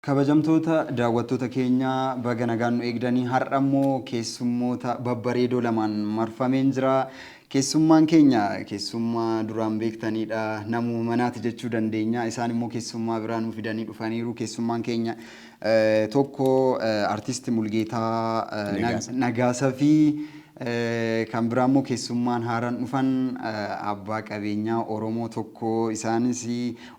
Kabajamtoota daawwattoota keenyaa, baga nagaan nu eegdanii. Har'a immoo keessummoota babbareedoo lamaan marfameen jira. Keessummaan keenya keessummaa duraan beektanidha. Namuma manaati jechuu dandeenya. Isaan immoo keessummaa biraa nu fidanii dhufaniiru. Keessummaan keenya tokko Artisti Mulgeetaa Nagaasaa fi kan biraa immoo keessummaan haaraan dhufan abbaa qabeenyaa Oromoo tokko, isaanis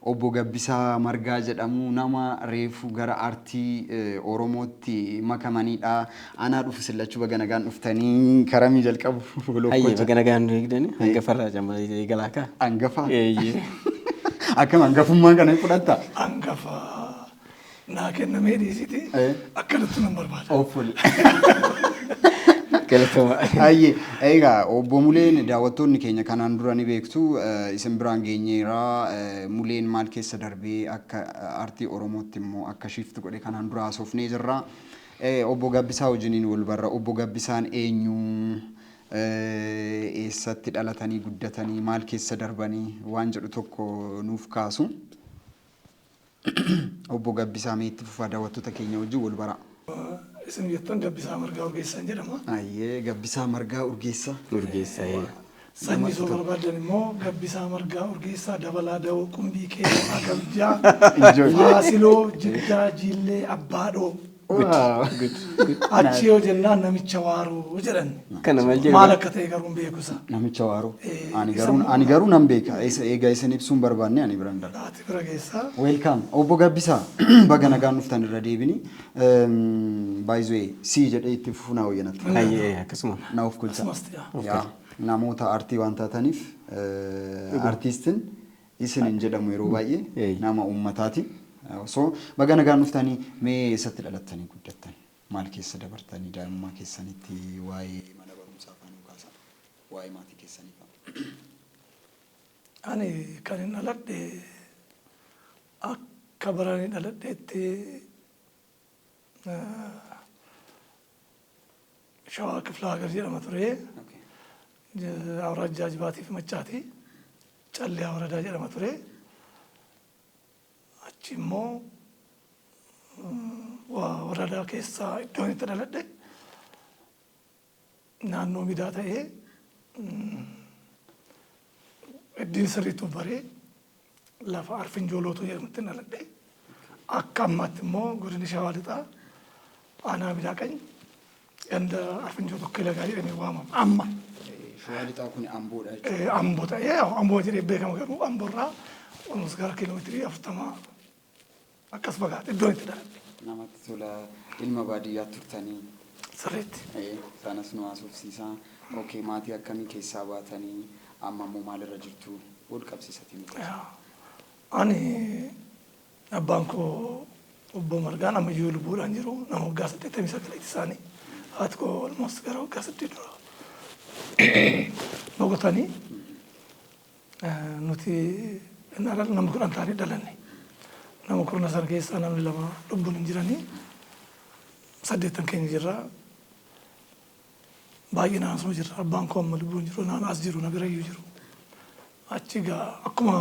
Obbo Gabbisaa Margaa jedhamu, nama reefu gara aartii Oromootti makamanidha. Anaa dhufu sillachuu, baga nagaan dhuftanii. Karamii jalqabu? Hayyee, baga nagaan nu eegdanii. Hangafarraa cammaree eegalaa kaa. Hangafa? Eeyyee. Akkam, hangafummaa kana fudhatta? Hangafa naa kennamee dhiisiti, akkanatti nan barbaada. Hopefully. Galatooma. Hayyee, egaa Obbo Muleen, daawwattoonni keenya kanaan dura ni beektu, isin biraan geenyeera. Muleen maal keessa darbee akka aartii Oromootti immoo akka shift godhe kanaan dura haasofnee jirra. Obbo Gabbisaa wajjiniin wal barra. Obbo Gabbisaan eenyu? Eessatti dhalatanii guddatanii, maal keessa darbanii waan jedhu tokko nuuf kaasu. Obbo Gabbisaa, mee itti fufaa, daawwattoota keenya wajjin wal baraa. Isin jettan Gabbisaa Margaa Urgeessaan jedhama. Ayyee, Gabbisaa Margaa Urgeessaa. Urgeessaa. Sanyii soo barbaadan immoo Gabbisaa Margaa Urgeessaa Dabalaa Dawoo Qumbii Kee Akabjaa Faasiloo Jiddaa Jiillee Abbaadhoo. Achi yoo jennaan namicha waaroo jedhan. Kana maal jedhu? Maal akka ta'e garuu hin beeku isa. Namicha waaroo. Ani garuu nan beeka. Egaa isin ibsuun barbaanne, ani biran darba. Ati bira geessaa. Welcome. Obbo Gabbisaa, baga nagaan dhuftan irra deebini. Baay'ee si jedhee itti fufuu naa wayyanatti. Hayyee, akkasuma. Na of kulcha. Akkasumas yaa. Yaa, namoota aartii waan taataniif aartiistiin isin hin jedhamu yeroo baay'ee, nama uummataati. So baga nagaan dhuftanii. Mee eessatti dhalattanii guddattan? Maal keessa dabartanii daa'imummaa keessanitti? Waa'ee mana barumsaa faana kaasaa. Waa'ee maatii keessanii fa'a. Ani kan hin dhaladhe, akka baranii dhaladheetti, Shawaa Kifla Hagar jedhama ture. Awraajjaa Jibaatii fi Maccaati. Calliyaa Waradaa jedhama ture. Achi immoo waradaa keessaa iddoon itti dhaladhe naannoo Midaa ta'ee, iddiin sirriitti of baree lafa Arfinjoolootuu jedhamutti dhaladhe. Akka ammaatti immoo godina Shawaa Lixaa, aanaa Midaa Qany, ganda Arfinjoo Tokkee Lagaa jedhamee waamama. Amma. Shawaa Lixaa kun Amboodha jechuudha. Amboo ta'ee, Amboo jedhee beekama, garuu Amboorraa almost gara kiiloomeetirii 40 akkas fagaate iddoon itti dhaladhe. Namatti tola, ilma baadiyyaa turtanii. Sirriitti. Sanas nu haasofsiisaa. Okay, maatii akkamii keessaa baatanii, amma immoo maalirra jirtu, wal qabsiisatii nu kaasa. Ani abbaan koo Obbo Margaan ammayyuu lubbuudhaan jiru, nama waggaa 89ti isaanii. Haati koo almost gara waggaa 8 dura boqotanii. Nuti nama 10 taanee dhalanne. Nama 10 sana keessaa namni lama lubbuun hin jiranii. Saddeettan keenya jirra. Baay'inaan asuma jirra. Abbaan koo amma lubbuun jiru, naan as jiru, na bira iyyuu jiru. Achi egaa akkuma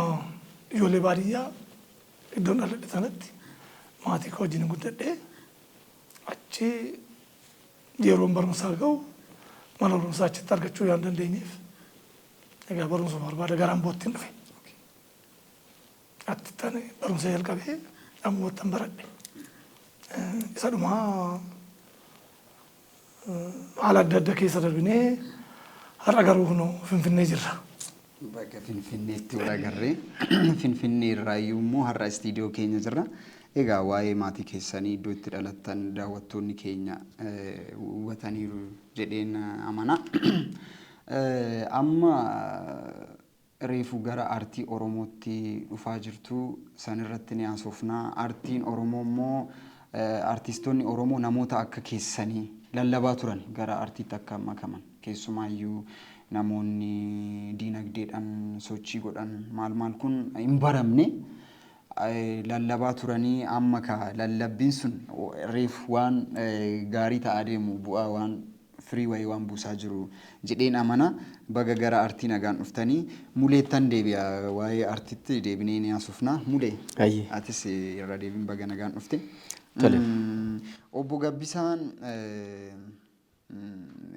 ijoollee baadiyyaa iddoon dhaladhe sanatti maatii koo wajjin guddadhe. Achi yeroon barumsaa ga'u mana barumsaa achitti argachuu waan dandeenyeef, egaa barumsuma barbaada gara Ambootti dhufe. Achitti barumsa jalqabee Amboottan baradhe. Isa dhumaa haala adda addaa keessa darbinee har'a garuu kunoo Finfinnee jirra. Bakka Finfinneetti wal agarree, Finfinnee irraayyuu immoo har'a istiidiyoo keenya jirra. Egaa waa'ee maatii keessanii, iddoo itti dhalattan daawwattoonni keenya hubataniiru jedheen amana. Amma reefu gara aartii Oromootti dhufaa jirtu, sanirratti ni haasofna. Aartiin Oromoo immoo, aartistoonni Oromoo namoota akka keessanii lallabaa turan gara aartiitti akka makaman, keessumaayyuu namoonni diinagdeedhaan sochii godhan maal maal kun hin baramne lallabaa turanii, amma ka lallabbiin sun reefu waan gaarii ta'aa deemu, bu'aa waan Firii wayii waan buusaa jiru jedheen amana. Baga gara artii nagaan dhuftanii. Muleettan deebi'a, waa'ee artitti deebinee ni haasofna. Mulee. Hayyee. Atis irra deebiin baga nagaan dhufte. Tole. Obbo Gabbisaan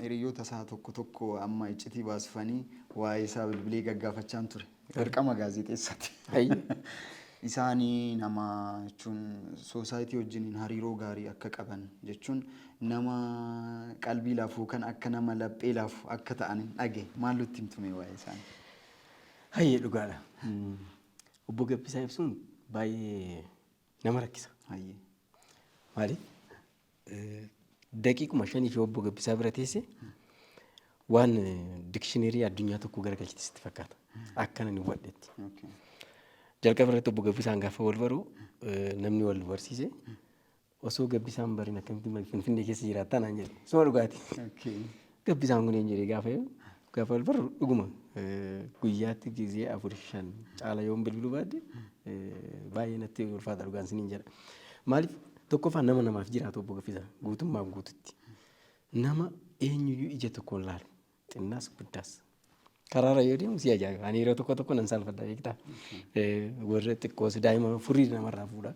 hiriyoota isaa tokko tokko amma iccitii baasifanii waa'ee isaa bilbilee gaggaafachaan ture. Dirqama gaazexeessaati. Hayyee. Isaanii nama jechuun society wajjiniin hariiroo gaarii akka qaban jechuun nama qalbii laafu kan akka nama laphee laafu akka ta'an dhage. Maal nutti himtume waa'ee isaanii? Hayyee, dhugaadha. Obbo Gabbisaa ibsuun baay'ee nama rakkisa. Maaliif? Daqiiquma 5 fi obbo Gabbisaa bira teesse waan dictionary addunyaa tokko garagalchite sitti fakkaata. Akkana ni hubadhetti. Jalqaba irratti obbo Gabbisaan gaafa wal baru namni wal barsiise osoo Gabbisaan barin akkamitti Finfinnee keessa jiraattaa naan jedhe. Suma dhugaati. Gabbisaan kun eenyu jedhee gaafa wal barru dhuguma guyyaatti gizee 4 5 caala yoon bilbiluu baadde baay'ee natti ulfaata, dhugaan siniin jedha. Maaliif, tokkoffaa nama namaaf jiraatu obbo Gabbisaa guutummaan guututti. Nama eenyuyyuu ija tokkoon laalu, xinnaas guddaas. Karaarra yoo deemu si ajaa'iba. Ani yeroo tokko tokko nan saalfadha, beektaa. Warra xiqqoos daa'ima furrii namarraa fuudha.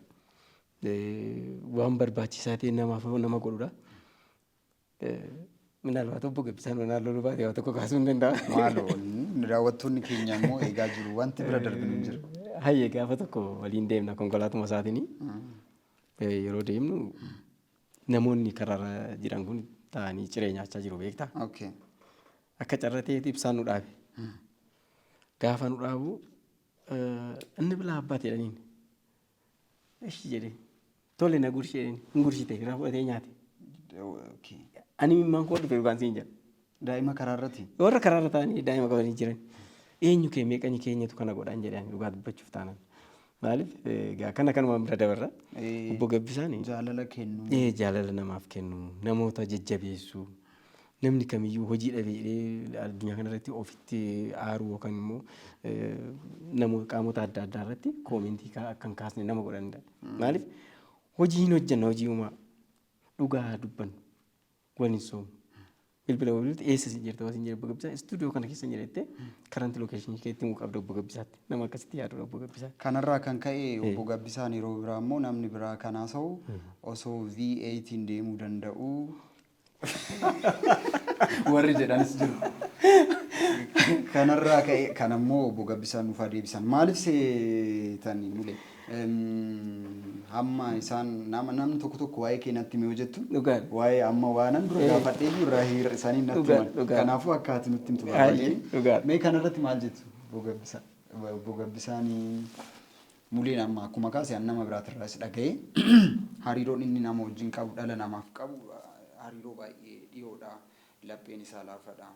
Waan barbaachisaa ta'e namaaf nama godhudha. Minaalbaat obbo Gabbisaan onaan loluu baate waa tokko kaasuu hin danda'a. Maaloo, daawwattoonni keenya immoo eegaa jiru. Wanti bira darbinu hin jiru. Hayyee, gaafa tokko waliin deemna konkolaatuma isaatiin. Yeroo deemnu namoonni karaarra jiran kun taa'anii ciree nyaachaa jiru, beektaa. Akka carra ta'eeti ibsaan nu dhaabe. Gaafa nu dhaabu inni bilaa abbaate jedhaniin. Ishi jedhee. Tole, na gurshi jedheen. Hin gurshite, irraa fudhatee nyaate. Ani imimmaan koo dhufe, dhugaan siin jedha. Daa'ima karaa irratti. Warra karaarra taa'anii daa'ima qabanii jiran. Eenyu kee meeqanyi keenyatu kana godhaan jedhee ani dhugaa dubbachuuf taanaan. Maaliif, egaa kana kanumaan bira dabarra. Obbo Gabbisaan Jaalala kennu. Jaalala namaaf kennu, namoota jajjabeessuu, namni kamiyyuu hojii dhabe jedhee addunyaa kanarratti ofitti aaruu yookaan immoo namoota qaamota adda addaa irratti comment akka hin kaasne nama godhanidha. Maaliif, hojii hin hojjenna, hojii uumaa, dhugaa haa dubbannu, wal hin soomnu. Bilbila bilbilti eessa si jirta wasin jedhe obbo Gabbisaan, istuudiyoo kana keessa jira jettee current location keetti himuu qabda obbo Gabbisaatti. Nama akkasitti yaadudha obbo Gabbisaan. Kanarraa kan ka'e obbo Gabbisaan yeroo biraa immoo namni biraa kan haasa'u osoo V8 deemuu danda'u warri jedhanis jiru. Kanarraa ka'e kan ammoo obbo Gabbisaan nuuf haa deebisan. Maaliif seetanii mule? Hamma isaan nama namni tokko tokko waa'ee kee natti hime yoo jettu Dhugaadha. waa'ee amma waanan dura gaafadhee iyyuu irraa hiriira isaanii natti himan. Kanaafuu akka ati nutti himtu barbaadeen. Dhugaadha. Mee kanarratti maal jettu obbo Gabbisaan? Obbo Gabbisaan, muleen amma akkuma kaase an nama biraatirraas dhaga'e hariiroon inni nama wajjin qabu, dhala namaaf qabu hariiroo baay'ee dhiyoodha. Lapheen isaa laafadha.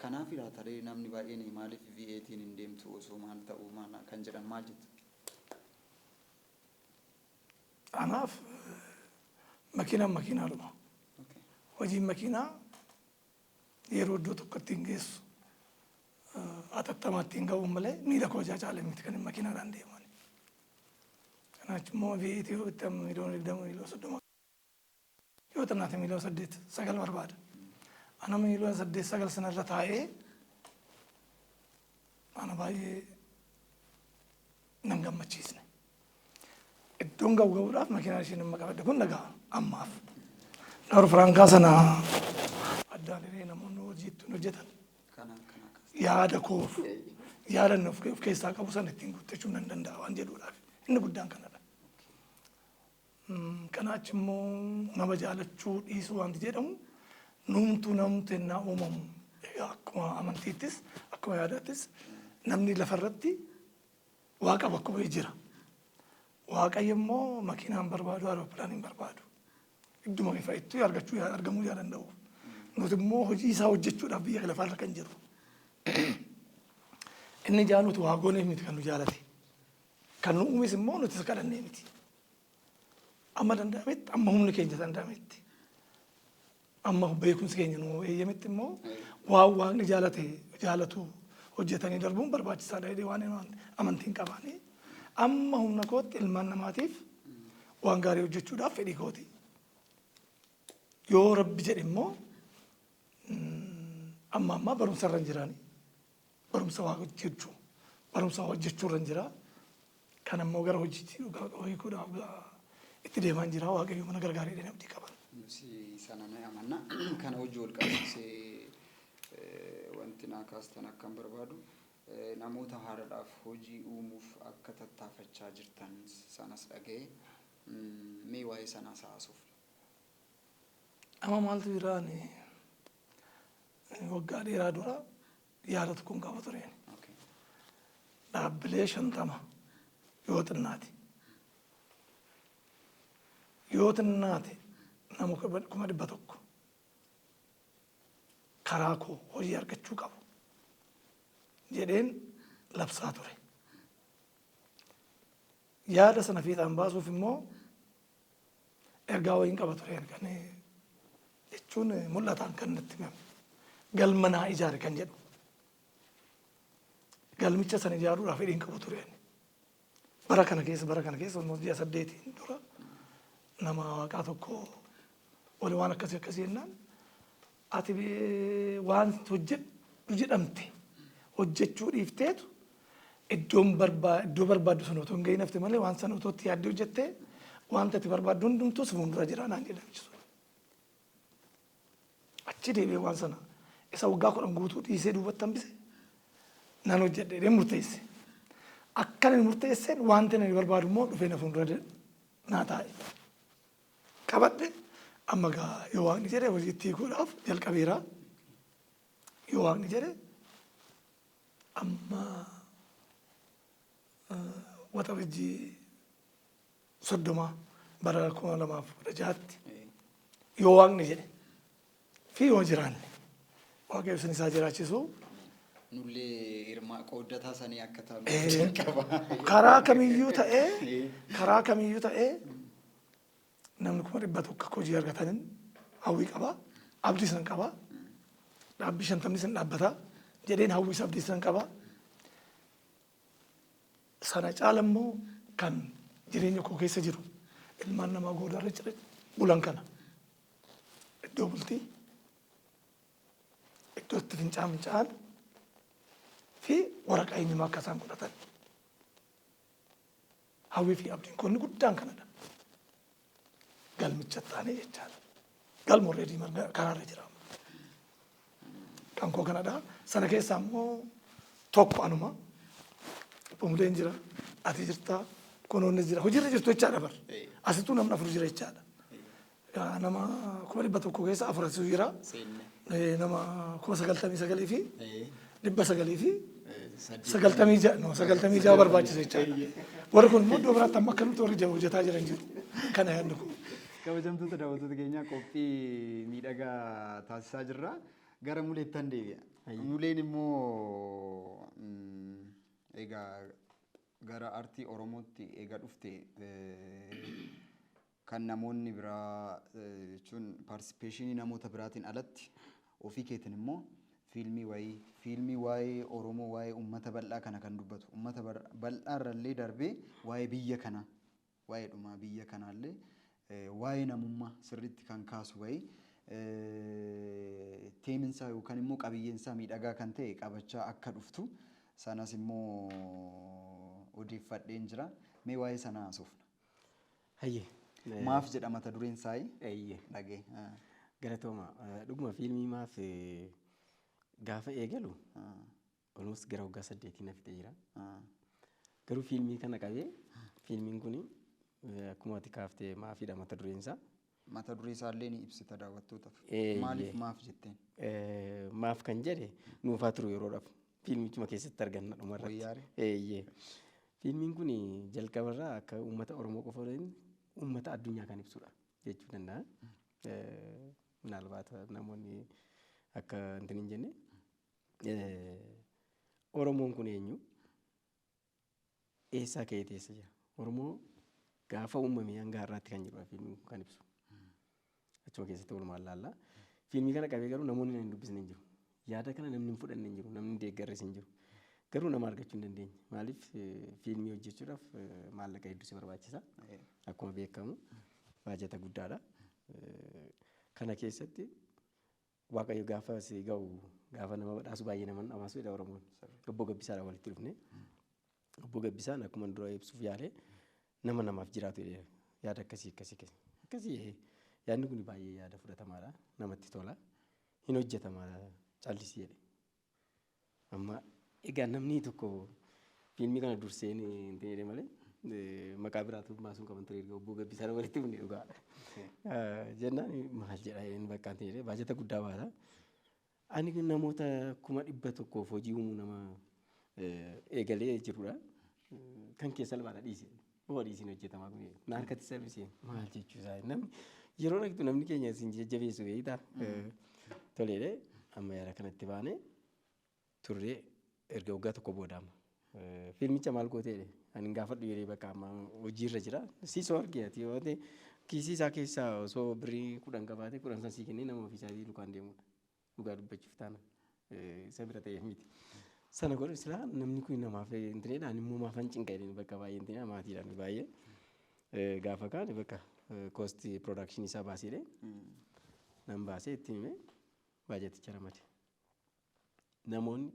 Kanaaf tarii namni baay'een maaliif V8 hin deemtu osoo maal ta'uu maal kan jedhan, maal jettu? Anaaf makiinaan makiinaadhuma. Hojiin makiinaa yeroo iddoo tokkotti hin geessu. Atattamaatti hin ga'uun malee miila koo caalee miti kan makiinaadhaan deeman. Kanaaf immoo V8 yoo bitte amma miliyoona 20, miliyoona 30, yoo xinnaate miliyoona 8 9 barbaada. Ana miliyoona 8 9 sanarra taa'ee ana baay'ee nan gammachiisne. Iddoon ga'u ga'uudhaaf makiinaan isheen amma qabadde kun nagaa ammaaf. Garuu firaankaa sana addaan hiree namoonni hojii ittiin hojjetan yaada koof yaada inni of keessaa qabu sana ittiin guuttachuu nan danda'a waan jedhuudhaaf inni guddaan kanadha. Kanaa achi immoo nama jaalachuu dhiisuu wanti jedhamu nuumtuu namtu ennaa uumamu, egaa akkuma amantiittis akkuma yaadaattis namni lafarratti waaqa bakka bu'ee jira. Waaqayyo immoo makiinaa hin barbaadu, aeroplane hin barbaadu. Idduma fe'ettuu argachuu argamuu yaa danda'u. Nuti immoo hojii isaa hojjechuudhaaf biyya lafaarra kan jiru. Inni jaalutu waa gooneef miti kan nu jaalate. Kan nu uumes immoo nuti isa kadhannee miti. Amma danda'ametti, amma humni keenya danda'ametti, amma beekumsi keenya nu eeyyametti immoo waan waaqni jaalate jaalatu hojjetanii darbuun barbaachisaadha jedhee waan amantiin qabaanii amma humna kootti ilmaan namaatiif waan gaarii hojjechuudhaaf fedhii kooti. Yoo rabbi jedhe immoo Amma ammaa barumsa irra hin jiraani. Barumsa waa hojjechuu barumsa waa hojjechuu irra hin jira. Kan ammoo gara hojiitti hiikuudhaaf itti deemaa hin jira. Waaqayyo mana gargaaree jedhee abdii qaban. Nuti sana ni amanna. Kana hojii wal qabsiisee wanti naa kaastan akkan barbaadu namoota haaraadhaaf hojii uumuuf akka tattaafachaa jirtan sanas dhaga'e. Mee waa'ee sanaas haasofna. Amma maaltu jira, ani waggaa dheeraa dura yaada tokkoon qaba tureen. Dhaabbilee 50 yoo xinnaate. Yoo xinnaate nama 100,000 karaa koo hojii argachuu qabu jedheen labsaa ture. Yaada sana fiixaan baasuuf immoo ergaa wayiin qaba tureen, kan jechuun mul'ataan kan natti himame. Galma naa ijaare kan jedhu. Galmicha sana ijaaruudhaaf fedhiin qabu tureen. Bara kana keessa almost ji'a 8n dura nama waaqaa tokko wali waan akkasii akkasii jennaan, ati waan hojjedhu jedhamte hojjechuu dhiifteetu iddoon iddoo barbaaddu sana otoo hin gahin hafte malee, waan sana otoo itti yaaddee hojjettee wanta ati barbaaddu hundumtuu si fuuldura jira naan jedhe namichi sun. Achi deebi'ee waan sana isa waggaa 10 guutuu dhiisee duubatti hambise nan hojjedhe jedhee murteesse. Akka inni murteesseen wanti ani barbaadu immoo dhufee na fuuldura naa taa'e. Qabadhe, amma gaa yoo Waaqni jedhe hojiitti hiikuudhaaf jalqabeera. Yoo Waaqni jedhe amma Waxabajjii 30 bara 2016tti, yoo Waaqni jedhe fi yoo jiraanne, Waaqayyo isin isaa jiraachisu. Nullee hirmaa qooddataa sanii akka taanu qaba. Karaa kamiyyuu ta'ee namni 100,000 akka hojii argatanin hawwii qaba. Abdii san qaba. Dhaabbii 50ni san dhaabbata jedheen hawwii abdii san qaba. Sana caala immoo kan jireenya koo keessa jiru ilmaan namaa goodarra cire bulan kana iddoo bultii, iddoo itti fincaan fincaa'an fi waraqaa eenyummaa akka isaan godhatan hawwii fi abdiin koo inni guddaan kanadha. Galmicha taanee jechaadha. Galma already karaarra jira. Kan koo kanadha. Sana keessaa immoo tokko anuma. Umuleen jira. Ati jirta. Kunoonnis jira. Hojiirra jirtu jechaadha bar. Asittuu namni afur jira jechaadha. Nama 100,000 keessa afur asitu jira. Nama 99,996, no, 96 barbaachisa jechaadha. Warri kun immoo iddoo biraatti amma akkanumatti warri hojjetaa jiran jiru. Kana yaadni kun. Kabajamtoota daawwattoota keenyaa, qophii miidhagaa taasisaa jirra. Gara Muleettan deebi'a. Muleen immoo egaa gara artii Oromootti egaa dhufte, kan namoonni biraa jechuun participation namoota biraatiin alatti ofii keetiin immoo fiilmii wayii, fiilmii waa'ee Oromoo, waa'ee uummata bal'aa kana kan dubbatu, uummata bal'aarrallee darbee waa'ee biyya kanaa, waa'ee dhumaa biyya kanaallee, waa'ee namummaa sirriitti kan kaasu wayii, teeminsaa yookaan immoo qabiyyeensaa miidhagaa kan ta'e qabachaa akka dhuftu sanas immoo odeeffadheen jira. Mee waa'ee sanaa haasofna. Hayyee. Maaf jedha mata dureen isaa? Eeyyee. Dhagee. Galatooma. Dhuguma fiilmii maaf gaafa eegalu almost gara waggaa 8 na fixee jira. Garuu fiilmii kana qabee, fiilmiin kun akkuma ati kaaftee maafidha mata dureen isaa. Mata duree isaallee ni ibsita daawwattootaaf. Maaliif maaf jetteen? Maaf kan jedhe nuufaa turu yeroodhaaf fiilmichuma keessatti arganna dhumarratti. Wayyaare. Eeyyee. Fiilmiin kun jalqabarraa akka uummata Oromoo qofa osoo hin ta'in uummata addunyaa kan ibsudha jechuu danda'a. Minaalbaat namoonni akka hin hin jenne, Oromoon kun eenyu? Eessaa ka'ee eessa jira? Oromoo gaafa uumame hanga har'aatti kan jedhudha fiilmiin kun kan ibsu. Achuma keessatti walumaan laalla. Fiilmii kana qabee garuu namoonni hin dubbisne hin jiru. Yaada kana namni hin fudhanne hin jiru. Namni hin deeggarres hin jiru. Garuu nama argachuu hin dandeenye. Maaliif, fiilmii hojjechuudhaaf maallaqa hedduu si barbaachisa. Akkuma beekamu baajata guddaadha. Kana keessatti Waaqayyo gaafa si ga'u, gaafa nama badhaasu baay'ee nama hin dhamaasu jedha Oromoon. Obbo Gabbisaadhaan walitti dhufne. Obbo Gabbisaan akkuma dura ibsuuf yaale nama namaaf jiraatu jedhee yaada akkasii akkasii akkasii. Akkasii yaadni kun baay'ee yaada fudhatamaadha. Namatti tola. Hin hojjetama, callisii jedhe. Amma egaa namni tokko fiilmii kana dursee hin jedhe malee maqaa biraatu baasuun qaban ture erga obbo Gabbisaan walitti dhufne dhugaa. Jennaan maal jedha inni bakka hin jedhe, baajata guddaa baasa. Ani namoota 100,000f hojii uumuu nama eegalee jirudha. Kan keessa salphaadha, dhiise. Boo dhiisiin hojjetamaa kun na harkatti salphisee maal jechuu isaa, namni yeroo dhaqxu namni keenya isin jajjabeessu beektaa. Toleedhe, amma yaada kanatti baanee turree erga waggaa tokko booda amma. Fiilmicha maal gootee jedhe, ani hin gaafadhu jedhee, bakka amma hojiirra jira. Siisoo arge, ati yoo ta'e kiisii isaa keessaa osoo birrii 10 qabaate 10 san sii kennee nama ofiisaatii dukaan deemudha. Dhugaa dubbachuuf taana isa bira ta'eef miti. Sana godhu silaa namni kun namaaf hin ta'edha. Ani immoo maafan cinqa jedheen, bakka baay'ee hin ta'edha, maatiidhaan baay'ee. Gaafa kaane bakka cost production isaa baaseedhe. Nan baasee itti hime, baajaticha ramade. Namoonni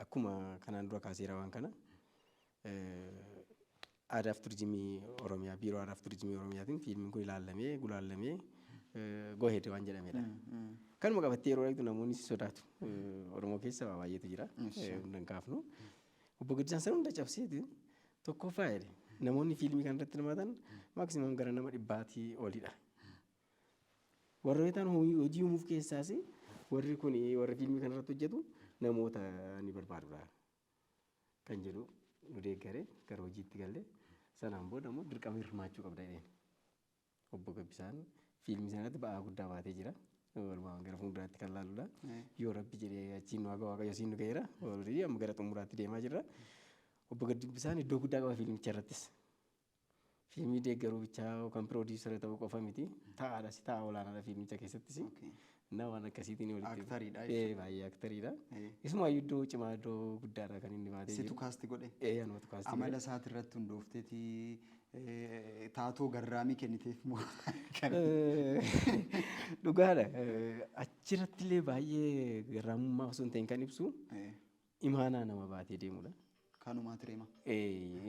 akkuma kanaan dura kaaseera waan kana Aadaaf Turizimii Oromiyaa, Biiroo Aadaaf Turizimii Oromiyaatiin fiilmiin kun ilaallamee gulaallamee go ahead waan jedhamedha. Kanuma qabattee yeroo dhaqxu namoonni si sodaatu. Oromoo keessa waa baay'eetu jira. Hunda hin kaafnu. Obbo Gaddisaan sana hunda cabseeti tokkoffaa jedhe, namoonni fiilmii kana irratti hirmaatan maximum gara nama 100tii olidha. Warroota hojii uumuuf keessaas warri kun, warri fiilmii kana irratti hojjetu namoota ni barbaadudha kan jedhu nu deeggare, gara hojiitti galle. Sanaan booda immoo dirqama hirmaachuu qabda jedheen. Obbo Gabbisaan fiilmii sanatti ba'aa guddaa baatee jira. Walumaa gara fuulduraatti kan laaludha. Yoo Rabbi jedhee achiin nu haga Waaqayyo siin nu ga'eera. Already amma gara xumuraatti deemaa jirra. Obbo Gabbisaan iddoo guddaa qaba fiilmicha irrattis. Fiilmii deeggaruu bichaa yookaan piroodiisara ta'uu qofa miti. Ta'aadha, si ta'a olaanaadha fiilmicha keessattis. Na waan akkasiitiin walitti. Aktariidha. Ee, baay'ee aktariidha. Isumaayyuu iddoo cimaa, iddoo guddaadha kan inni baatee jiru. Situ cast godhe. Ee, anumatu cast godhe. Amala isaati irratti hundoofteeti taatoo garraamii kenniteef moo? Dhugaadha. Achirratti illee baay'ee garraamummaa osoo hin ta'in kan ibsu imaanaa nama baatee deemudha. Kanumaa tireema.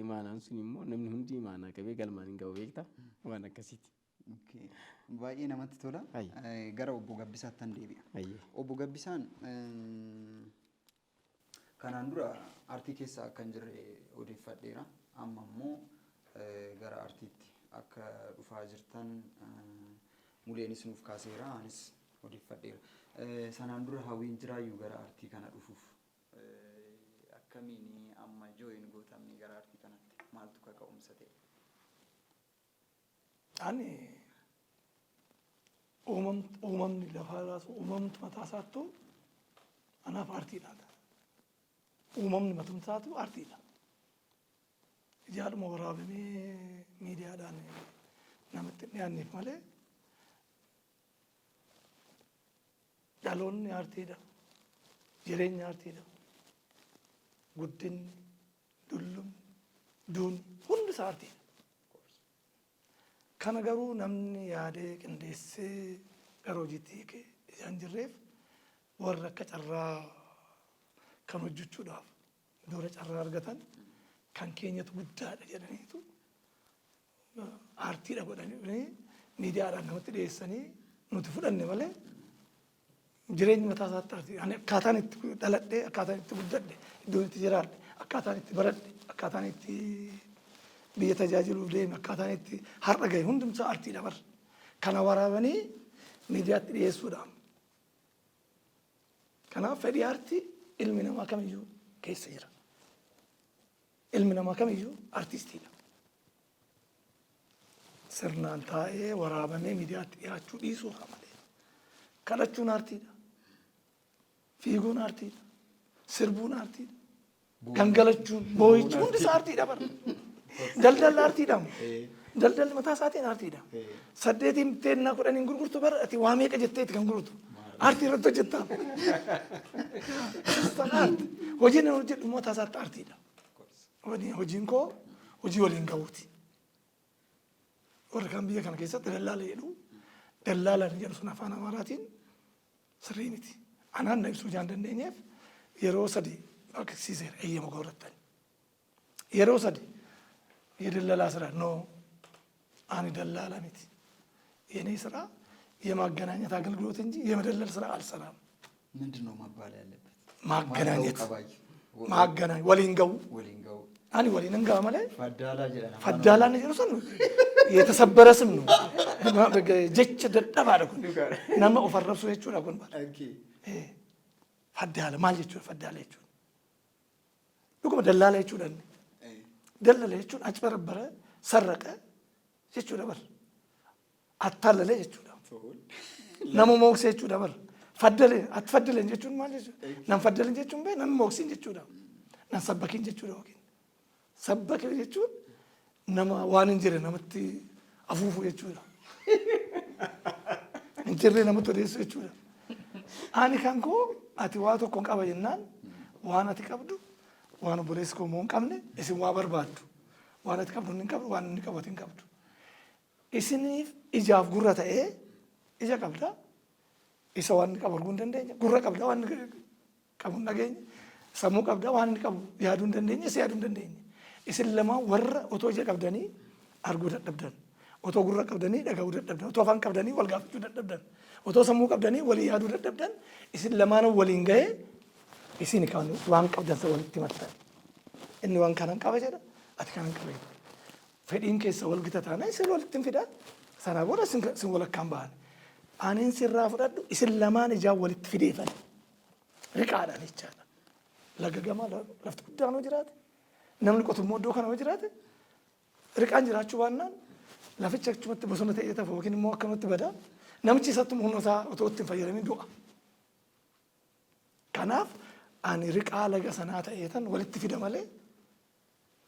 Imaanaan sun immoo namni hundi imaanaa qabee galmaan hin ga'u beekta. Waan akkasiiti. Baay'ee namatti tola. Gara obbo Gabbisaatti deebi'a. Obbo Gabbisaan kanaan dura artii keessa akka hin jirre odeeffadheera. Amma immoo gara artiitti akka dhufaa jirtan Muleenis nuuf kaaseera, anis odeeffadheera. Sanaan dura hawwiin jiraayyuu gara artii kana dhufuuf, akkamiin amma join gootamne gara artii kanatti, maaltu kaka'umsa ta'e? Ani uumamni lafaa irraas uumamtu mataa isaattuu anaaf aartiidha. Uumamni matumsaatu aartiidha. Ijaadhuma waraabamee miidiyaadhaan namatti hin dhiyaanneef malee dhaloonni aartiidha. Jireenya aartiidha. Guddinni, dullumni, duuni hundi isaa aartiidha. Kana garuu namni yaadee qindeessee gara hojiitti hiike isaan jirreef, warra akka carraa kan hojjechuudhaaf dura carraa argatan kan keenyatu guddaadha jedhaniitu aartiidha godhanii miidiyaadhaan namatti dhiyeessanii nuti fudhanne malee jireenyi mataa isaatti aartii. Ani akkaataan itti dhaladhe, akkaataan itti guddadhe, iddoon itti jiraadhe, akkaataan itti baradhe, akkaataan itti biyya tajaajiluuf deeme, akkaataan itti har'a gahe hundumsaa aartiidha bar. Kana waraabanii miidiyaatti dhiyeessuudhaan. Kanaaf fedhii aartii ilmi namaa kamiyyuu keessa jira. Ilmi namaa kamiyyuu artistiidha. Sirnaan taa'ee waraabamee miidiyaatti dhiyaachuu dhiisuu haa malee. Kadhachuun aartiidha. Fiiguun aartiidha. Sirbuun aartiidha. Gangalachuun, boo'ichi hundi isaa aartiidha bara. Daldalli aartiidha. Daldalli mataa isaatiin aartiidha. Saddeetiin bitteennaa 10n gurgurtu bara, ati waa meeqa jetteeti kan gurgurtu. Aartii irratti hojjettaa. Aarti. Hojiin ani hojjedhu mataa isaatti aartiidha. Hojiin koo hojii waliin gahuuti. Warri kaan biyya kana keessatti dallaala jedhu. Dallaala jedhu sun afaan Amaaraatiin Sirrii miti. Anaan na ibsuu jaan dandeenyeef yeroo sadi akeeksiiseera eeyyama goorrattan. Yeroo sadi የድለላ ስራ no, ani ደላላ miti. የኔ ስራ የማገናኘት አገልግሎት እንጂ የመደለል ስራ አልሰራም። ምንድን ነው መባል ያለበት? ማገናኘት። ማገናኘት waliin ga'uu። Waliin ga'uu። Ani waliin ga'a malee Faddaalaa jedhan. Faddaalaa jedhu san የተሰበረ ስም ነው። Jecha dadhabaadha kun. Nama of arrabsu jechuudha kun. Faddaala maal jechuudha faddaala jechuudha? Dhuguma dallaala jechuudha inni. Dallala jechuun አጭበረበረ፣ ሰረቀ jechuudha bar. አታለለ jechuudha. Nama mookse jechuudha bar. Faddale ati faddalen jechuun maal jechuudha? Nan faddalen jechuun bee nan mooksin jechuudha. Nan sabbakin jechuudha yookiin. Sabbake jechuun nama waan hin jirre namatti afuufu jechuudha. Hin jirre namatti odeessu jechuudha. Ani kan koo ati waa tokko hin qaba jennaan waan ati qabdu waan obboleessi koo immoo hin qabne isin waa barbaaddu. Waan ati qabdu hin qabdu, waan inni qabu ati hin qabdu. Isiniif ijaaf gurra ta'ee ija qabda. Isa waan inni qabu arguu hin dandeenye. Gurra qabda, waan inni qabu hin dhageenye. Sammuu qabda, waan inni qabu yaaduu hin dandeenye, isa yaaduu hin dandeenye. Isin lamaan warra otoo ija qabdanii arguu dadhabdan. Otoo gurra qabdanii dhaga'uu dadhabdan. Otoo afaan qabdanii wal gaafachuu dadhabdan. Otoo sammuu qabdanii walii yaaduu dadhabdan. Isin lamaan waliin ga'ee isin kan waan qabdan sana walitti himattan. Inni waan kanan qaba jedha, ati kanan qaba jedha. Fedhiin keessa wal gita taana isin walitti hin fida. Sanaa booda isin walakkaan ba'an. Anin sirraa fudhadhu isin lamaan ijaan walitti fideefan. Riqaadhaan jechaadha. Laga gamaa lafti guddaan hoo jiraate, namni qotummoo iddoo kana hoo jiraate, riqaan jiraachuu baannaan lafichi achumatti bosona ta'ee tafa yookiin immoo akkanumatti badaa, namichi isatti humna isaa otoo itti hin fayyadamin du'a. Kanaaf ani riqaa laga sanaa ta'ee tan walitti fida malee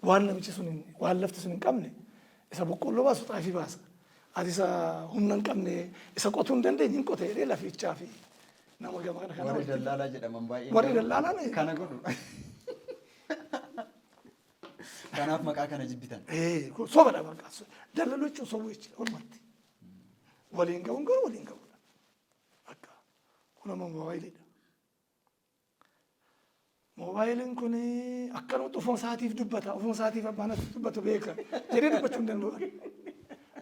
waan namichi sun waan lafti sun hin qabne isa boqqolloo baasu xaafii baasa. Ati isa humna hin qabne, isa qotuu hin dandeenye hin qote jedhee lafichaa fi nama gama kana Warri dallaalaa jedhaman baay'een. Warri dallaalaan kana godhu. Kanaaf maqaa kana jibbitan. Sobadha bakka. Dallaluu jechuun sobuu jechuudha walumatti. Waliin ga'uun garuu waliin ga'uudha. Akka kun amma moobaayiliidha. Moobaayiliin kun akkanumatti ofuma isaatiif dubbata, ofuma isaatiif abbaan asitti dubbatu beeka jedhee dubbachuu hin danda'u.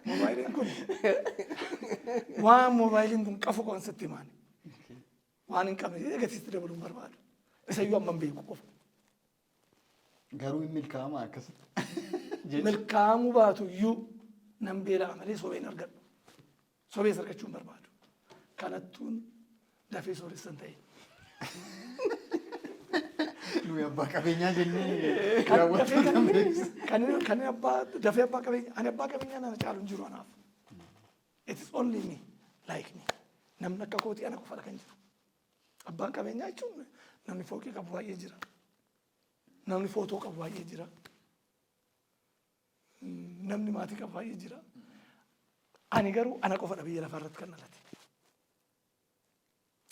Moobaayiliin kun waan moobaayiliin kun qafu qofa sitti himaani. Waan hin qabne jedhee gatiitti dabaluu hin barbaadu. Isayyuu amma hin beeku qofa. Garuu hin milkaa'ama akkasitti. Milkaa'amuu baatu iyyuu nan beela'a malee sobee hin argadhu. Sobees argachuu hin barbaadu. Kanattuun dafee sooressa hin ta'in. Nuyi abbaa qabeenyaa jennee Kan dafee daawwattoota kan beeksisa. kan abbaa dafee abbaa qabeenya ani abbaa qabeenyaa nana caalu hin jiru anaaf. It is only me, like me. Namni akka kootii ana qofadha kan jiru. Abbaan qabeenyaa jechuun namni fooqii qabu baay'ee jira. Namni footoo qabu baay'ee jira. Namni maatii qabu baay'ee jira. Ani garuu ana qofadha biyya lafaa irratti kan dhalate.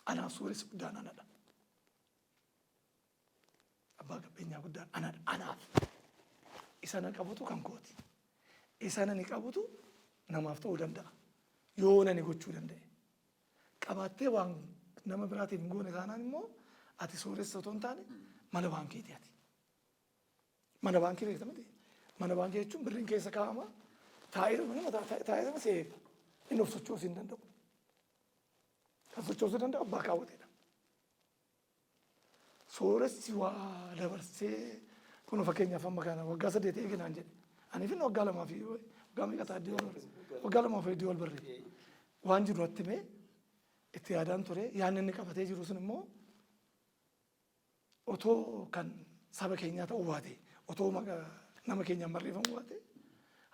Anaaf sooressi guddaan anadha. Abbaa qabeenyaa guddaan anadha. Anaaf. Isa na qabutu kan kooti. Isa nani qabutu namaaf ta'uu danda'a. Yoo nani gochuu danda'e. Qabaattee waan nama biraatiif hin goone taanaan immoo ati sooressa otoo hin taane mana baankiiti ati. Mana baankii beekta miti? Mana baankii jechuun birriin keessa kaa'ama. Taa'ee taa'ee si eega. Inni of sochoosuu hin danda'u. Kan sochoosuu danda'u abbaa kaawwateedha. Sooressi waa dabarsee kun fakkeenyaaf amma kana waggaa 8 eeginaan jedhe. Ani fi waggaa lamaa fi waggaa meeqa ta'a wal barre? Waggaa lamaa fi hedduu wal barre. Waan jiru natti himee itti yaadaan ture. Yaadni inni qabatee jiru sun immoo otoo kan saba keenyaa ta'uu baate, otoo nama keenyaan barreeffamuu baate,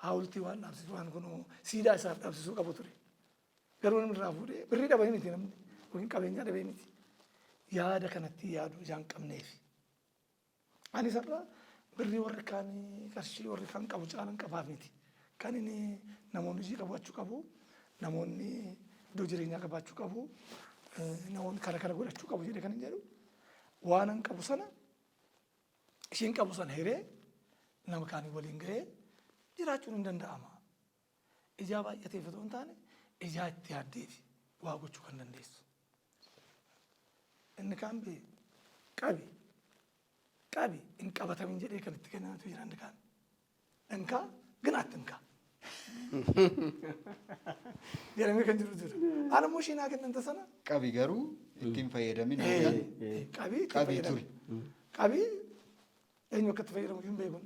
haawultii waan dhaabsisu waan kun siidaa isaaf dhaabsisuu qabu ture. Garuu namni irraa fuudhee birrii dhabee miti namni yookiin qabeenyaa dhabee miti. Yaada kanatti yaadu ijaan qabneef. Ani isarraa birrii warri kaanii qarshii warri kaan qabu caalan qabaaf miti. Kan inni namoonni hojii qabaachuu qabu, namoonni iddoo jireenyaa qabaachuu qabu, namoonni kana kana godhachuu qabu jedhee kan hin jedhu waan an qabu sana isheen qabu sana hiree nama kaanii waliin gahee jiraachuun hin danda'ama. Ijaa baay'ateef otoo hin taane ijaa itti yaaddeef waa gochuu kan dandeessu. Inni kaan bee qabi qabi hin qabatamin jedhee kan itti kennamtu jira inni kaan. እንካ ግን አትንካ jedhamee kan jiru jira. Ani immoo ishee naa kennamte sana Qabi garuu ittiin fayyadamin. Qabii itti Qabii fayyadami. turi. Qabii eenyu akka itti fayyadamu hin beeku.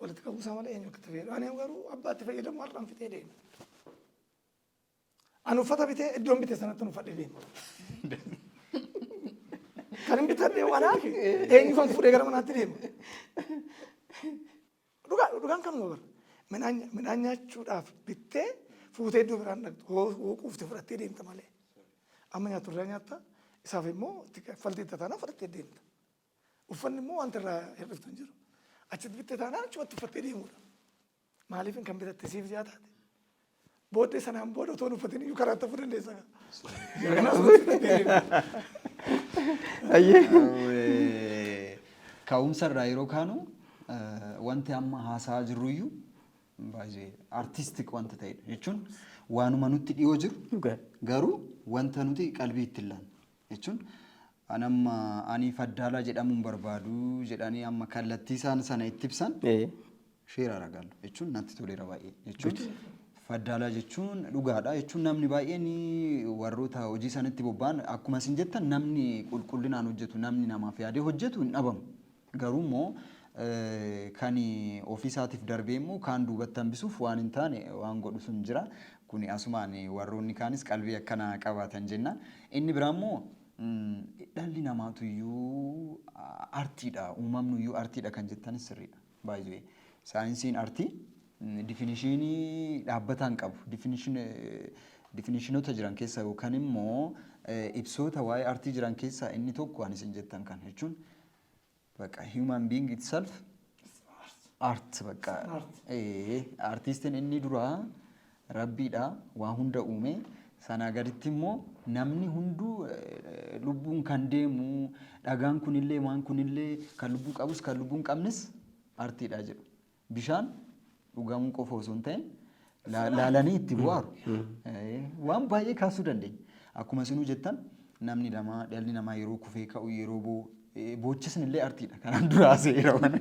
Walitti qabuu isaa malee eenyu akka itti fayyadamu. Ani garuu abbaa itti fayyadamu har'aan fixee deema. Ani uffata bitee iddoon bite sanatti uffadhee deema. Kan hin bitadhe waan hafe eenyu kan fuudhee gara manaatti deema. Dhugaa dhugaan kanuma bara. Midhaan nyaachuudhaaf bittee fuutee iddoo biraan dhaqxu hoo quufte fudhattee deemta malee. Amma nyaattu irraa nyaatta, isaaf immoo itti kaffaltii itti taanaan fudhattee deemta. Uffanni immoo wanta irraa hir'iftu hin jiru. Achitti bittee taanaan achumatti uffattee deemuudha. Maaliif kan bitatte siif jaa taate. Booddee sanaan booda otoo hin uffatin iyyuu karaa tafuu dandeessa. Kanaaf fudhattee deemta. Ka'umsa irraa yeroo kaanu, wanti amma haasaa jirruyyuu baay'ee artistic wanta ta'edha jechuun waanuma nutti dhiyoo jiru garuu wanta nuti qalbii itti hin laanne jechuun anamma ani faddaalaa jedhamuun barbaadu jedhanii amma kallattii isaan sana itti ibsan sheera ragaallu jechuun natti toleera baay'ee. Jechuun faddaalaa jechuun dhugaadha jechuun namni baay'een warroota hojii sanatti bobba'an, akkuma isin jettan, namni qulqullinaan hojjetu, namni namaaf yaadee hojjetu hin dhabamu. Garuu immoo kan ofii isaatiif darbee immoo kaan duubatti hambisuuf waan hin taane waan godhu sun jira. Kuni asumaan warroonni kaanis qalbii akkanaa qabaatan jenna. Inni biraa immoo dhalli namaatu iyyuu artiidha, uumamnu iyyuu artiidha kan jettanis sirriidha. Baay'ee saayinsiin artii definition dhaabbataan qabu. Definitionoota jiran keessaa yookaan immoo ibsoota waa'ee artii jiran keessaa inni tokko waan isin jettan kan jechuun bakka human being itself art bakka Art. Artistiin inni duraa rabbiidha, waa hunda uume. Sanaa gaditti immoo namni hunduu lubbuun kan deemu, dhagaan kunillee, waan kunillee, kan lubbuu qabus kan lubbuu hin qabnes artiidha jedhu. Bishaan dhugamuu qofa osoo hin ta'in laalanii itti bu'aaru. Waan baay'ee kaasuu dandeenya. Akkuma isinuu jettan, namni namaa, dhalli namaa yeroo kufee ka'u, yeroo boochisni illee artiidha. Kanaan dura haasa'eera waan.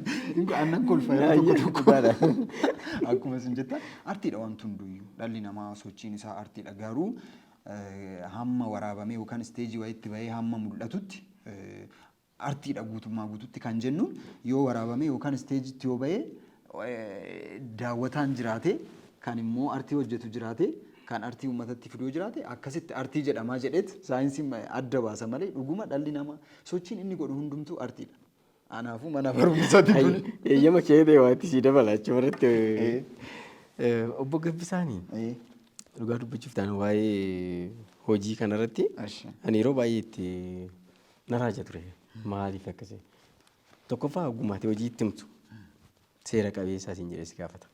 Aannan kolfa yeroo tokko tokko. Akkuma isin jettan artiidha wanti hunduyyuu. Dhalli namaa sochiin isaa artiidha. Garuu hamma waraabamee yookaan stage wayiitti bahee hamma mul'atutti artiidha guutummaa guututti kan jennuun yoo waraabamee yookaan stageitti yoo bahee daawwataan jiraate, kan immoo artii hojjetu jiraate, kan artii uummatatti fiduu jiraate, akkasitti artii jedhamaa jedheet saayinsiin adda baasa malee dhuguma dhalli namaa sochiin inni godhu hundumtuu artiidha. Anaafuu mana barumsaati kun. Eeyyama kee ta'e waa itti sii dabala achuma irratti. Obbo Gabbisaanii dhugaa dubbachuuf ta'an waa'ee hojii kanarratti ani yeroo baay'ee itti na raaja ture. Maaliif akkasii? Tokkoffaa, ogummaati hojii itti himtu seera qabeessaa siin jedhee si gaafata.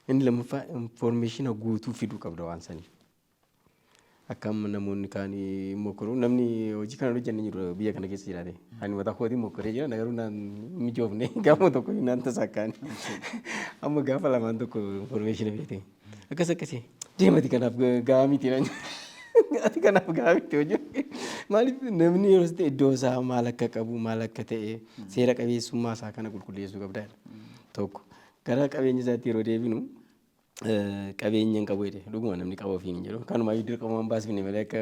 Inni lammaffaa, information guutuu fiduu qabda waan saniif. Akka amma namoonni kaan mokkoruu, namni hojii kana hojjanne jiru biyya kana keessa jiraate. Ani mataa kootiin mokkoree jira, garuu naan mijoofne, gaafa tokko naan tasaakkaan. Amma gaafa lamaan tokko information beekte. Akkas akkasii deemati kanaaf gahaa miti naan, ati kanaaf gahaa miti hojii. Maaliif namni yeroo ta'e iddoo isaa maal akka qabu, maal akka ta'e, seera qabeessummaa isaa kana qulqulleessuu qabda. Tokko gara qabeenya isaatti yeroo deebinu, qabeenya hin qabu jedhe. Dhuguma namni qaba ofiin hin jedhu, kanumaayyuu dirqamaan baasifne malee akka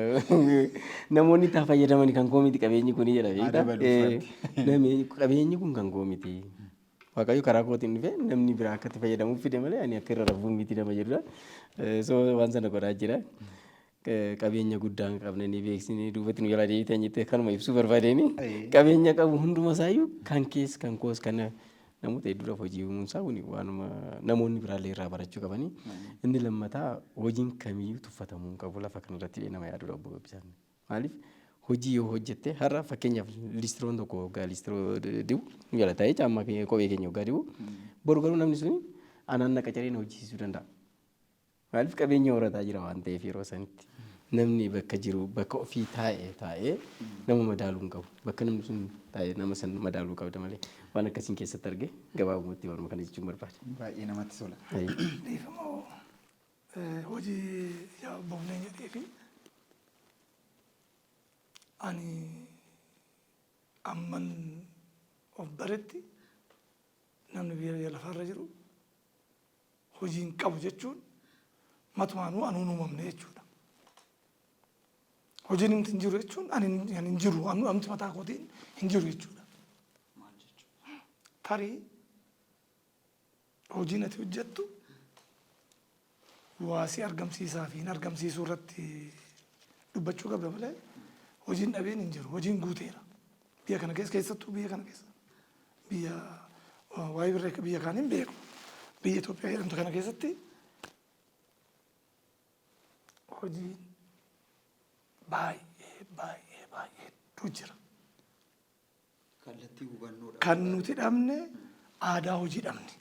namoonni itti fayyadaman kan koo miti qabeenyi kuni jedha beektaa. Namni qabeenyi kun kan koo miti, Waaqayyo karaa kootiin dhufe, namni biraa akka itti fayyadamuuf fide malee ani akka irra rafuu miti nama jedhudha. So waan sana godhaa jira. Qabeenya guddaa hin qabne ni beeksisni duubatti nu jalaa deebitan jettee kanuma ibsuu barbaadeen, qabeenya qabu hunduma isaayyuu kan kees kan koos kan namoota hedduudhaaf hojii uumuun isaa kun waanuma namoonni biraallee irraa barachuu qabanii. Inni lammataa, hojiin kamiyyuu tuffatamuu hin qabu lafa kanarratti nama yaadudha obbo Gabbisaan. Maaliif hojii yoo hojjette, har'a fakkeenyaaf listiroon tokko hoggaa listiroo dibu nu jala taa'ee caammaa keenya, kophee keenya hoggaa dibu, boru garuu namni suni anaan na qacaree na hojjisiisuu danda'a. Maaliif qabeenya horataa jira waan ta'eef. Yeroo sanitti namni bakka jiru, bakka ofii taa'e taa'ee nama madaaluu hin qabu. Bakka namni sun taa'ee nama san madaaluu qabda malee. Waan akkasiin keessatti arge gabaabumatti waanuma kana jechuun barbaada. Baay'ee namatti tola. Dhiifamoo, hojii yaa boonee jedhee fi Ani amman of baretti namni biyya lafaarra jiru hojii hin qabu jechuun matumaanuu anuun uumamne jechuudha. Hojiin hin jiru jechuun ani hin jiru, anumti mataa kootiin hin jiru jechuudha. Tarii hojiin ati hojjettu waa si argamsiisaa fi hin argamsiisuu irratti dubbachuu qabda malee hojiin dhabeen hin jiru. Hojiin guuteera. Biyya kana keessa, keessattuu biyya kana keessa, biyya waa'ee birree biyya kaan hin beeku. Biyya Itoophiyaa jedhamtu kana keessatti hojiin baay'ee baay'ee baay'ee hedduu jira. Kallattii hubannoodha. Kan nuti dhabne aadaa hojii dhabne.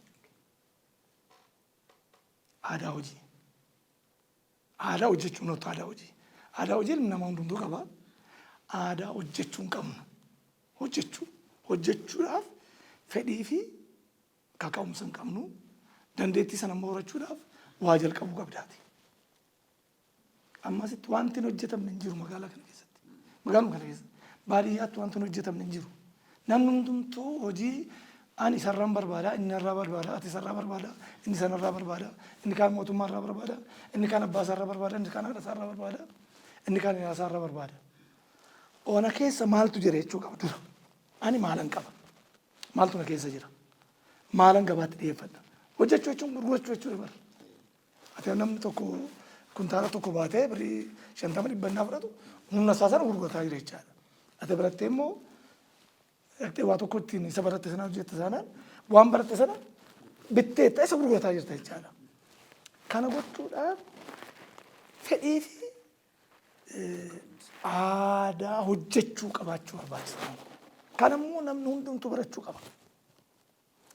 Aadaa hojii. Aadaa hojjechuu nuti aadaa hojii. Aadaa hojii ilmi namaa hundumtuu qaba. Aadaa hojjechuu hin qabnu. Hojjechuu. Hojjechuudhaaf fedhii fi kaka'umsa hin qabnu. Dandeettii sana immoo horachuudhaaf waa jalqabuu qabdaati. Ammasitti wanti hin hojjetamne hin jiru magaalaa kana keessatti. Magaaluma kana keessatti. Baadiyyaatti wanti hin hojjetamne hin jiru. Namni hundumtuu hojii ani isarraan barbaada, inni narraa barbaada, ati isarraa barbaada, inni sanarraa barbaada, inni kaan mootummaarraa barbaada, inni kaan abbaa isaarraa barbaada, inni kaan haadha isaarraa barbaada, inni kaan hiriyaa isaarraa barbaada. Ona keessa maaltu jira jechuu qaba dura. Ani maalan qaba? Maaltu na keessa jira? Maalan gabaatti dhiyeeffadha? Hojjechuu jechuun gurgurachuu jechuudha bara. Ati namni tokko kuntaala tokko baatee birrii 50 dhibbannaa fudhatu humna isaa sana gurgurataa jira jechaadha. Ati barattee immoo dhaqxee waa tokko ittiin isa baratte sana hojjette sanaan waan baratte sana bittee isa gurgurataa jirta jechaadha. Kana gochuudhaaf fedhii fi aadaa hojjechuu qabaachuu barbaachisa. Kana immoo namni hundumtuu barachuu qaba.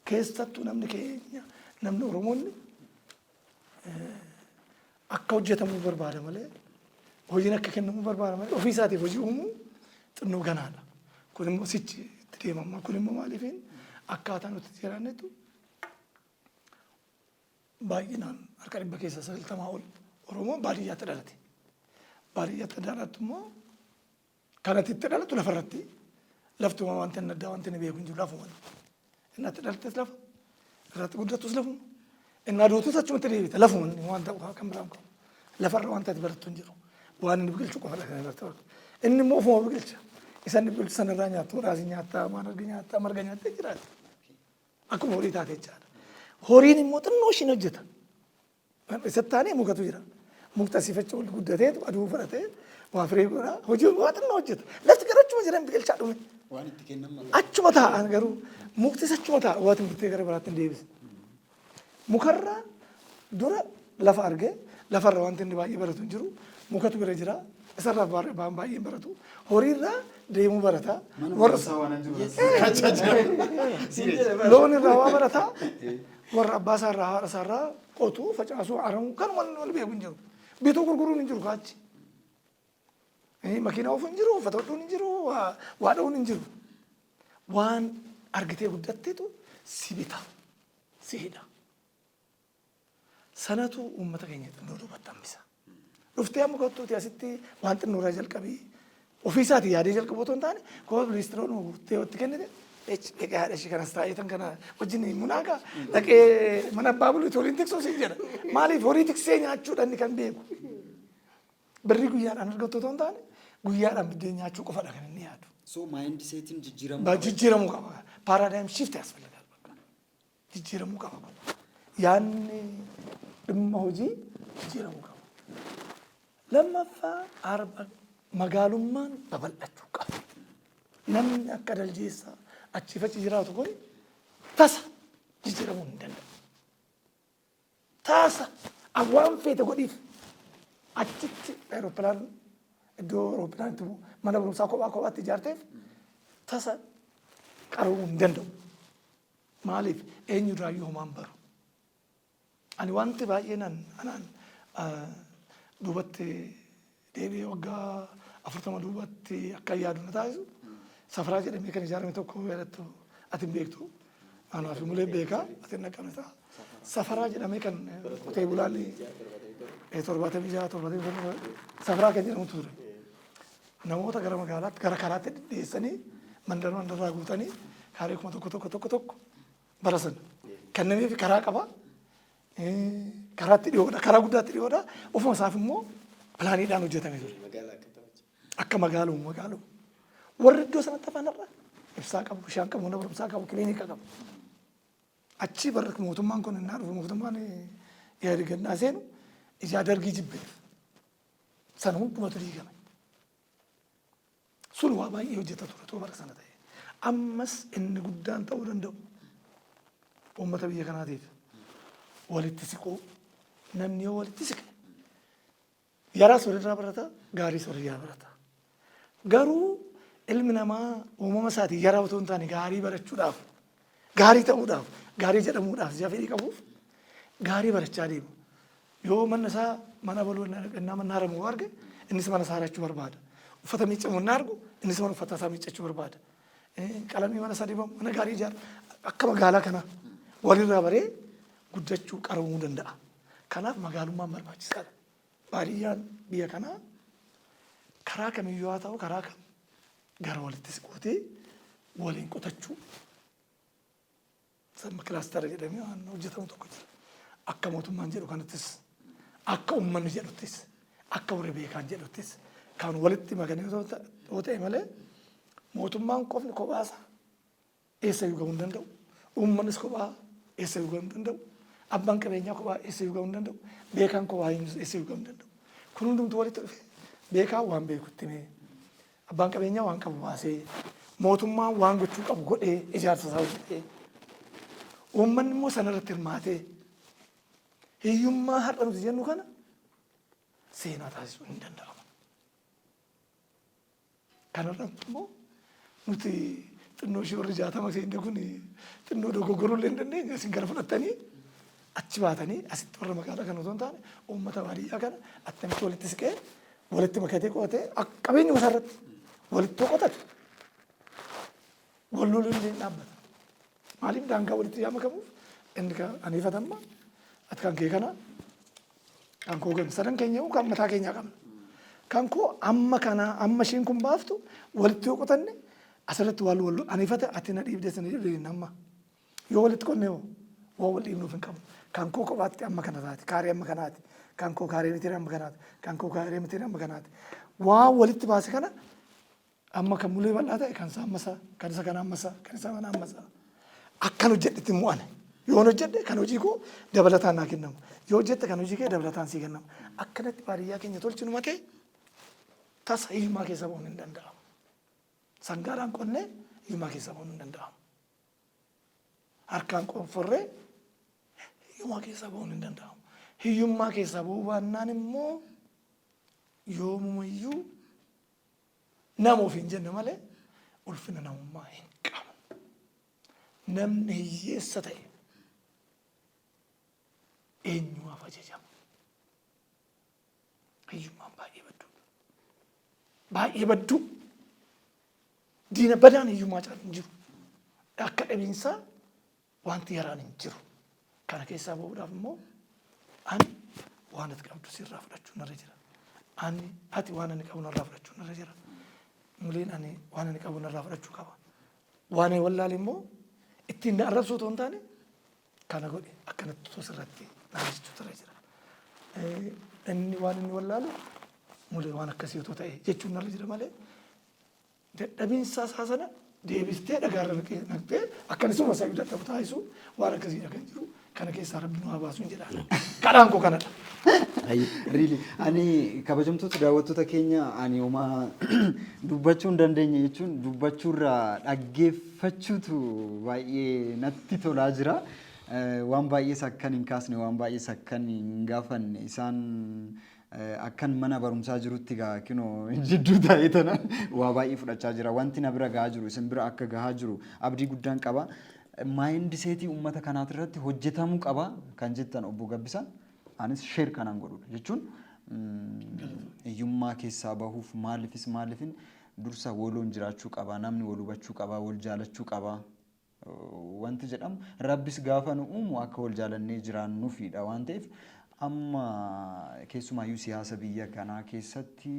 Keessattuu namni keenya, namni Oromoonni akka hojjetamuu barbaada malee, hojiin akka kennamuu barbaada malee, ofii isaatiif hojii uumuu xinnoo ganaadha. Kun immoo sichi itti deemama. Kun immoo maaliifiin akkaataa nuti jiraannetu baay'inaan harka 90% ol Oromoon baadiyyaatti dhalate. Baadiyyaatti dhalatu immoo kan ati itti dhalatu lafarratti, laftuma wanti inni addaa wanti inni beeku hin jiru lafuma. Inni ati dhalattes lafa, irratti guddattus lafuma. Inni aduutus achumatti deebita lafuma, inni waan ta'u kan biraan qabu. Lafarra wanta ati barattu hin jiru. Waan inni biqilchu qofadha kan irratti baratu. Inni immoo ofuma biqilcha. Isa inni biqilchu sanarraa nyaattu, raasii nyaattaa, waan arge nyaattaa, marga nyaattee jiraata. Akkuma horii taate jechaadha. Horiin immoo xinnoo ishiin hojjeta. Isatti aanee mukatu jira. Mukti asii fachi ol guddateetu aduu fudhatee waa firee godha. Hojii waa xinnoo hojjeta. Lafti garuu achuma jiran biqilchaa dhume. Waan itti kennan malee. Achuma taa'an garuu muktis achuma taa'a. Waati murtee gara biraatti hin deebisne. Mukarraa dura lafa argee, lafarra wanti inni baay'ee baratu hin jiru. Mukatu bira jira. Isarraa waan baay'ee hin baratu. Horiirraa deemuu barata. Mana Warra barumsaa waan hin jiru rakkachaa jira. Loon irraa waa barata. Warra abbaa isaa irraa, haadha isaa irraa qotuu, facaasuu, aramuu kanuma inni wal beeku hin jiru. Bituu gurguruun hin jiru kaachi. Makiinaa oofuun hin jiru, uffata hodhuun hin jiru, waa dha'uun hin jiru. Waan argitee guddattetu si bita, si hidha. Sanatu uummata keenya xinnoo duubatti hambisa. Dhuftee amma kottuuti asitti waan xinnoo irraa jalqabii, ofii isaatii yaadee jalqabu otoo hin taane, koo liistiroo dhuma guuttee itti kennite, dhaqee haadha ishee kanas taa'ee tan kana wajjin munaagaa dhaqee mana abbaa buluuti horiin tiksuu siin jedha. Maaliif horii tiksee nyaachuudha inni kan beeku. Birrii guyyaadhaan argattu otoo hin taane guyyaadhaan biddeen nyaachuu qofadha kan inni yaadu. So mindsetiin jijjiiramuu qaba. Jijjiiramuu qaba. Paradigm shift ያስፈልጋል. Jijjiiramuu qaba kun. Yaadni dhimma hojii jijjiiramuu qaba. Lammaffaa, arba magaalummaan babal'achuu qaba. Namni akka daljeessaa achiif achi jiraatu kun tasa jijjiiramuu hin danda'u. Tasa waan feete godhiif achitti aeropilaan iddoo aeropilaanitti bu'u mana barumsaa kophaa kophaatti ijaarteef tasa qaruu hin danda'u. Maaliif eenyurraayyuu homaan baru. Ani wanti baay'een anaan duubatti deebi'ee waggaa 40 duubatti akka yaadu na taasisu, Safaraa jedhamee kan ijaarame tokko yaadattu, ati hin beektu. Anaa fi Mulee beekaa, ati hin dhaqqabne ta'a. Safaraa jedhamee kan qotee bulaan 76, 77 Safaraa kan jedhamutu ture. Namoota gara magaalaatti gara karaatti dhiyeessanii mandara mandarraa guutanii kaaree 1000 tokko tokko tokko bara sana kennameef karaa qaba. Karaatti dhiyoodha, karaa guddaatti dhiyoodha. Ofuma isaaf immoo pilaaniidhaan hojjetame ture. Akka magaalamu magaalamu. Warri iddoo sanatti hafan har'a ibsaa qabu, bishaan qabu, mana barumsaa qabu, kiliinika qabu. Achii barri mootummaan kun innaa dhufu, mootummaan Ihaadig innaa seenu, ijaa Dargii jibbeef sana hundumatu diigame. Sun waa baay'ee hojjeta ture too bara sana ta'e. Ammas inni guddaan ta'uu danda'u uummata biyya kanaatiif walitti siquu. Namni yoo walitti siqe yaraas walirraa barata, gaariis walirraa barata. Garuu ilmi namaa uumama isaatiin yaraa otoo hin taane gaarii barachuudhaaf, gaarii ta'uudhaaf, gaarii jedhamuudhaaf si'a fedhii qabuuf gaarii barachaa deema. Yoo manni isaa mana baluu innaa manni haramu yoo arge, innis mana isaa harachuu barbaada. Uffata miiccamu innaa argu, innis mana uffata isaa miiccachuu barbaada. Qalamii mana isaa dibamu, mana gaarii ijaara. Akka magaalaa kanaa walirraa baree guddachuu, qaroomuu danda'a. Kanaaf magaalummaan barbaachisaadha. Baadiyyaan biyya kanaa karaa kamiyyuu haa ta'u, karaa kam gara walitti siquutii waliin qotachuu. Samma kilaastara jedhamee waan hojjetamu tokko jira. Akka mootummaan jedhu kanattis, akka uummanni jedhuttis, akka warri beekaan jedhuttis kan walitti makanii yoo ta'e malee, mootummaan qofni kophaasa eessayyuu gahuu hin danda'u. Uummannis kophaa eessayyuu gahuu hin danda'u. Abbaan qabeenyaa kophaa eessayyuu gahuu hin danda'u. Beekaan kophaa eessayyuu gahuu hin danda'u. Kun hundumtuu walitti dhufe, beekaan waan beekutti himee, abbaan qabeenyaa waan qabu baasee, mootummaan waan gochuu qabu godhee ijaarsa isaa hojjetee, uummanni immoo sanarratti hirmaatee, hiyyummaa har'a nuti jennu kana seenaa taasisuun hin danda'ama. Kanarratti immoo nuti xinnoo ishee warri 60 seenne kun xinnoo dogoggoruu illee hin dandeenye. Isin gara fudhattanii achi baatanii asitti warra magaalaa kana otoo hin taane, uummata baadiyyaa kana attamitti walitti siqee, walitti makatee qo'atee, qabeenyuma isaa irratti walitti qotatu, wal loluun illee hin dhaabbata. Maaliif? Daangaa walitti yaa makamuuf, inni kan ani ifatamma, ati kan kee kana, kan koo kan sadan keenya kan mataa keenyaa qabna. Kan koo amma kana amma ishiin kun baaftu walitti yoo qotanne, asirratti waan wal ani ifate, ati na dhiibdee sana dhiibdee, amma yoo walitti qonne hoo waan wal dhiibnuuf hin qabnu. Kan koo kophaatti amma kana taati, kaaree amma kanaati. Kan koo kaaree mitirii amma kanaati. Kan koo kaaree mitirii amma kanaati. Waan walitti baase kana amma kan mulee bal'aa ta'e, kan isaa amma isaa, kan isa kana amma isaa, kan isa kana amma isaa. Akkan hojjedhetti immoo ani. Yoon hojjedhe kan hojii koo dabalataan naa kennama. Yoo hojjette kan hojii kee dabalataan sii kennama. Akkanatti baadiyyaa keenya tolchinu matee tasa hiyyummaa keessa ba'uun hin danda'amu. Sangaadhaan qonnee hiyyummaa keessa ba'uun hin danda'amu. Harkaan qonforree hiyyummaa keessaa ba'uun hin danda'amu. Hiyyummaa keessaa ba'uu baannaan immoo yoomumayyuu nama ofiin jenne malee ulfina namummaa hin qabnu. Namni hiyyeessa ta'e eenyumaaf ajajama? Hiyyummaan baay'ee badduudha. Baay'ee badduu. Diina badaan hiyyummaa caalu hin jiru. Akka dhabiinsaa wanti yaraan hin jiru. Kana keessaa ba'uudhaaf immoo ani waan ati qabdu sirraa fudhachuu narra jira. Ani ati waan ani qabu narraa fudhachuu narra jira. Muleen ani waan ani qabu narraa fudhachuu qaba. Waan ani wallaale immoo ittiin na arrabsuu otoo hin taane, kana godhe, akkanatti otoo sirratti naan jechuutu irra jira. Inni waan inni wallaalu mulee waan akkasii otoo ta'e jechuun narra jira malee, dadhabiinsa isaa sana deebistee dhagaarra naqxee akka inni suma isayyuu dadhabu taasisu waan akkasiidha kan jiru. Kana keessaa Rabbi nu haa baasuun jedha. Kadhaan koo kanadha. Really, ani kabajamtoota daawwattoota keenya, ani homaa dubbachuu hin dandeenye jechuun dubbachuurraa dhaggeeffachuutu baay'ee natti tolaa jira. Waan baay'ees akkan hin kaasne, waan baay'ees akkan hin gaafanne, isaan akkan mana barumsaa jirutti gaa kinoo jidduu taa'ee tana waa baay'ee fudhachaa jira. Wanti na bira gahaa jiru isin bira akka gahaa jiru abdii guddaan qaba. Mindsetii uummata kanaati irratti hojjetamuu qaba kan jettan, obbo Gabbisaan, anis share kanaan godhudha jechuun, hiyyummaa keessaa bahuuf maaliifis maaliifin dursa waloon jiraachuu qaba, namni wal hubachuu qaba, wal jaalachuu qaba. Wanti jedhamu Rabbis gaafa nu uumu akka wal jaalannee jiraannuufidha waan ta'eef, amma keessumaayyuu siyaasa biyya kanaa keessatti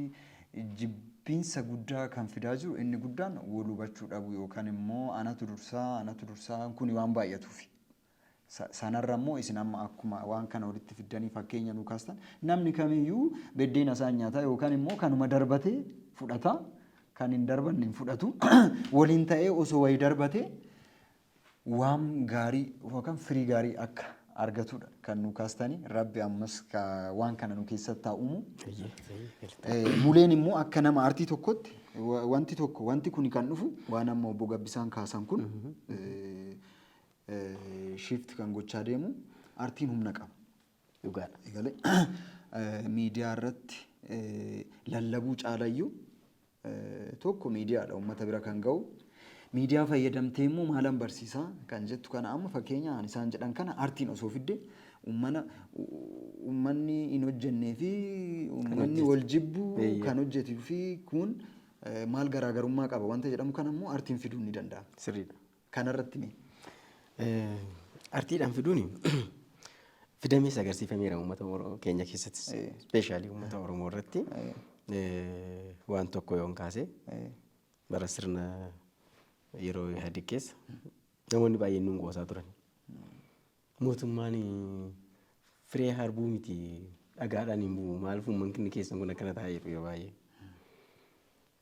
jibba Jibbiinsa guddaa kan fidaa jiru inni guddaan wal hubachuu dhabu yookaan immoo anatu dursaa anatu dursaa kun waan baay'atuufi. Sanarra immoo isin amma akkuma waan kana walitti fiddanii fakkeenya nu kaastan, namni kamiyyuu beddeena isaa nyaata yookaan immoo kanuma darbatee fudhata, kan hin darbanne hin fudhatu. Waliin ta'ee osoo wayii darbatee waan gaarii yookaan firii gaarii akka argatudha kan nu kaastanii. Rabbi ammas waan kana nu keessatti haa uumu. Muleen immoo akka nama aartii tokkotti wanti tokko wanti kun kan dhufu waan amma obbo Gabbisaan kaasan kun shift kan gochaa deemu, aartiin humna qaba. Dhugaadha. Egalee miidiyaa irratti lallabuu caalayyuu, tokko miidiyaadha uummata bira kan ga'u. Miidiyaa fayyadamtee immoo maalan barsiisaa kan jettu kana, amma fakkeenya isaan jedhan kana aartiin osoo fidde, uummana uummanni hin hojjennee fi uummanni wal jibbu kan hojjetuu fi kun maal garaagarummaa qaba wanta jedhamu kana immoo aartiin fiduun ni danda'ama. Sirriidha. Kanarratti mee? Artiidhaan fiduun fidamees agarsiifameera uummata keenya keessattis. Especially uummata Oromoo irratti waan tokko yoon kaase, bara sirna yeroo Ihaadig keessa namoonni baay'een nuun qoosaa turan. Mootummaan firee harbuu miti, dhagaadhaan hin bu'u, maaliif uummanni keessan kun akkana taa'ee jedhu yeroo baay'ee.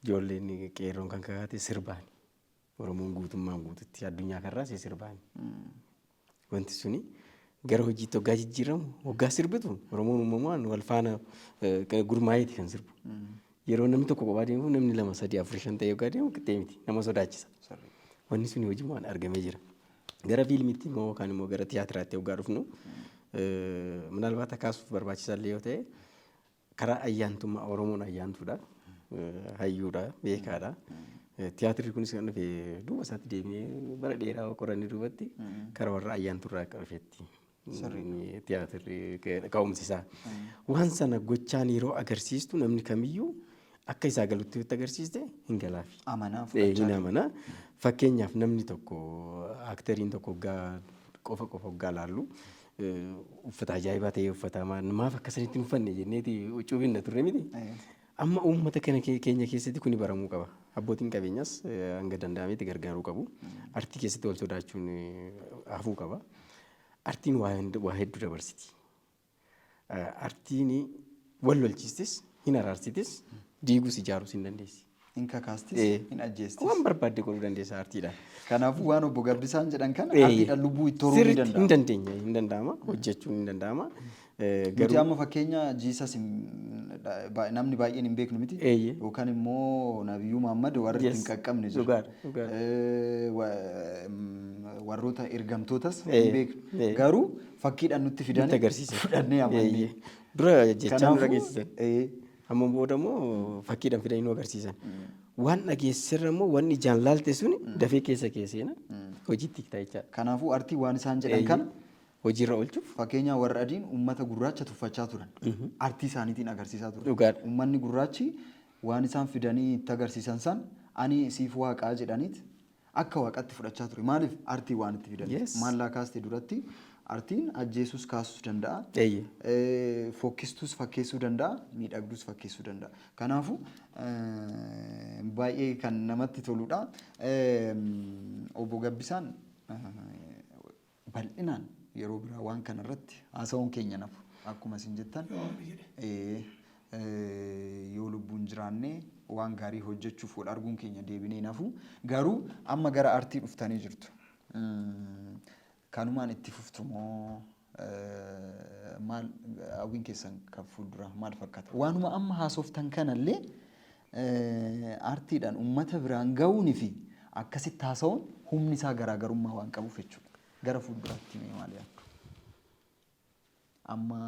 Ijoolleen qeerroon kan kakaate sirbaan. Oromoon guutummaan guututti addunyaa kanarraa sirbaan. Wanti suni gara hojiitti hoggaa jijjiiramu, hoggaa sirbitu, Oromoon uumamaan wal faana gurmaa'eeti kan sirbu. Yeroo namni tokko kophaa deemu, namni lama, sadii, afur, shan ta'ee hoggaa deemu qixxee miti, nama sodaachisa. Wanni suni hojiimaan argamee jira. Gara fiilmiitti immoo yookaan immoo gara tiyaatiraatti hoggaa dhufnu, minaalbaata kaasuuf barbaachisaa yoo ta'e, karaa ayyaantummaa Oromoon ayyaantuudha. Hayyuudha, beekaadha. Tiyaatirri kunis kan dhufe duuba isaatti deemee bara dheeraa qorannee duubatti karaa warra ayyaanturraa akka dhufetti. Tiyaatirri ka'umsi isaa. Waan sana gochaan yeroo agarsiistu, namni kamiyyuu akka isaa galutti yoo agarsiiste hin galaafi. Amanaa Hin fudhachaa. Amanaa. Fakkeenyaaf namni tokko, akteriin tokko hoggaa qofa qofa hoggaa laallu, uffata ajaa'ibaa ta'e uffata, maaf akka sanitti hin uffanne jenneeti huccuu binna turre miti. Amma uummata kana keenya keessatti kuni baramuu qaba. Abbootiin qabeenyaas hanga danda'ametti gargaaruu qabu. Artii keessatti wal sodaachuun hafuu qaba. Artiin waa hedduu dabarsiti. Artiin wal lolchiistis, hin araarsitis, diiguus ijaaruus hin dandeessi. Hin kakaastis, hin ajjeestis. Waan barbaadde godhuu dandeessa artiidhaan. Kanaafuu waan obbo Gabbisaan jedhan kana artiidhaan lubbuu itti horuu ni Sirriitti hin danda'ama. dandeenya, hin danda'ama, hojjechuun hin danda'ama. Nuti Garuu amma fakkeenya Jesus namni baay'een hin beeknu miti. Yookaan immoo Nabiyyuu Muhammad warri ittiin qaqqabne jiru. Dhugaadha, dhugaadha. Warroota ergamtootas hin beeknu. Garuu fakkiidhaan nutti fidanii nutti agarsiisan. Fudhannee amannee. Dura jechaan nu Kanaafuu dhageessisan. Amma booda immoo fakkiidhaan fidanii nu agarsiisan. Waan dhageessirra immoo wanni ijaan laalte suni dafee keessa kee seena, hojiitti hiikta jechaadha. Kanaafuu artii waan isaan jedhan kana hojiirra oolchuuf. Fakkeenyaaf warra adiin uummata gurraacha tuffachaa turan. Artii isaaniitiin agarsiisaa turan. Dhugaadha. Uummanni gurraachi waan isaan fidanii itti agarsiisan san ani siif waaqaa jedhaniit akka waaqatti fudhachaa ture. Maaliif? Artii waan itti fidaniif. Maallaa kaaste duratti, artiin ajjeesuus kaasuus danda'a. Fokkistus fakkeessuu danda'a, miidhagduus fakkeessuu danda'a. Kanaafuu baay'ee kan namatti toludha. Obbo Gabbisaan, bal'inaan yeroo biraa waan kana irratti haasa'uun keenya nafu. Akkuma isin jettan yoo lubbuun jiraanne waan gaarii hojjechuuf wal arguun keenya deebinee nafu. Garuu amma gara artii dhuftanii jirtu. Kanumaan itti fuftu moo maal hawwiin keessan kan fuuldura maal fakkaata? Waanuma amma haasoftan kanallee artiidhaan uummata biraan gahuunii fi akkasitti haasa'uun humni isaa garaagarummaa waan qabuuf jechuudha. Gara fuulduraatti mee maal yaaddu? Amma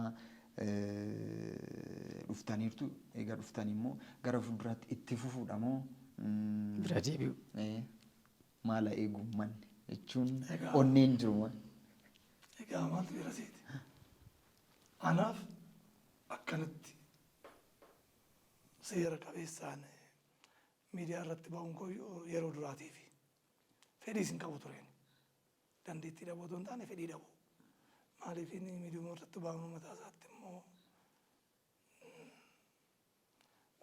dhuftaniirtu, egaa dhuftanii immoo gara fuulduraatti itti fufuudha moo? Bira deebi'u. Maala eegu uummanni jechuun onneen jiru maal? Egaa maaltu jira seeti? Anaaf akkanatti seera qabeessaan miidiyaa irratti ba'uun koo yeroo duraatiifi fedhiis hin qabu tureen. Dandeettii dhabuu otoo hin taane fedhii dhabuu. Maaliif inni miidiyaa irratti ba'uun mataa isaatti immoo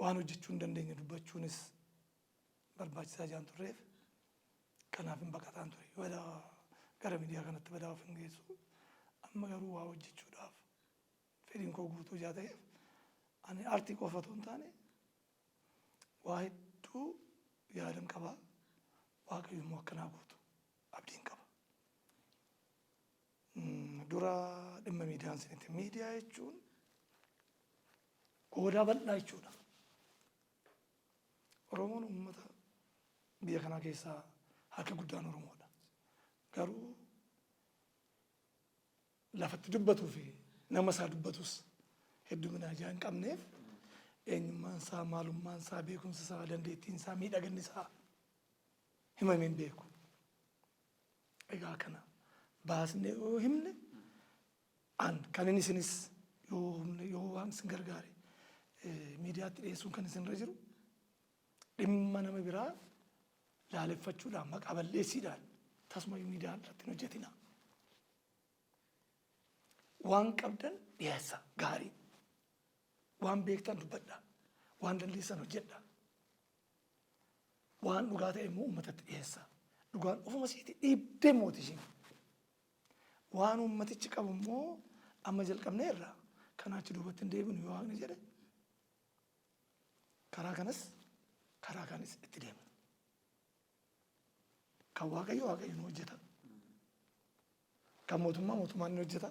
Waan hojjechuu hin dandeenye dubbachuunis barbaachisaa jaan turreef kanaaf hin baqataan ture. Badaa gara miidiyaa kanatti badaa of hin geessu. Amma garuu waa hojjechuudhaaf fedhiin koo guutuu ijaa ta'eef ani aartii qofa otoo hin taane waa hedduu yaadan qaba. Waaqayyo immoo akkanaa guutu abdiin qaba. Dura dhimma miidiyaan isinitti miidiyaa jechuun goodaa bal'aa jechuudha. Oromoon uummata biyya kanaa keessaa harka guddaan Oromoodha. Garuu lafatti dubbatuu fi nama isaa dubbatus hedduminaa ijaa hin qabneef eenyummaan isaa, maalummaan isaa, beekumsi isaa, dandeettiin isaa, miidhaginni isaa himamee hin beeku. Egaa kana baasnee yoo himne an kan inni isinis yoo humne yoo waan isin gargaare miidiyaatti dhiyeessuun kan isinirra jiru dhimma nama biraa laaleffachuudhaan maqaa balleessiidhaan tasumayyuu miidiyaa irratti hin hojjetina. Waan qabdan dhiyeessa gaarii. Waan beektan dubbadha. Waan dandeessan hojjedha. Waan dhugaa ta'e immoo uummatatti dhiyeessa. Dhugaan ofuma isiitii dhiibdee mooti ishiin. Waan uummatichi qabu immoo amma jalqabneerra kanaa achi duubatti hin deebinu yoo Waaqni jedhe karaa kanas karaa kaanis itti deemna. Kan Waaqayyo Waaqayyo nu hojjeta. Kan mootummaa mootummaan ni hojjeta.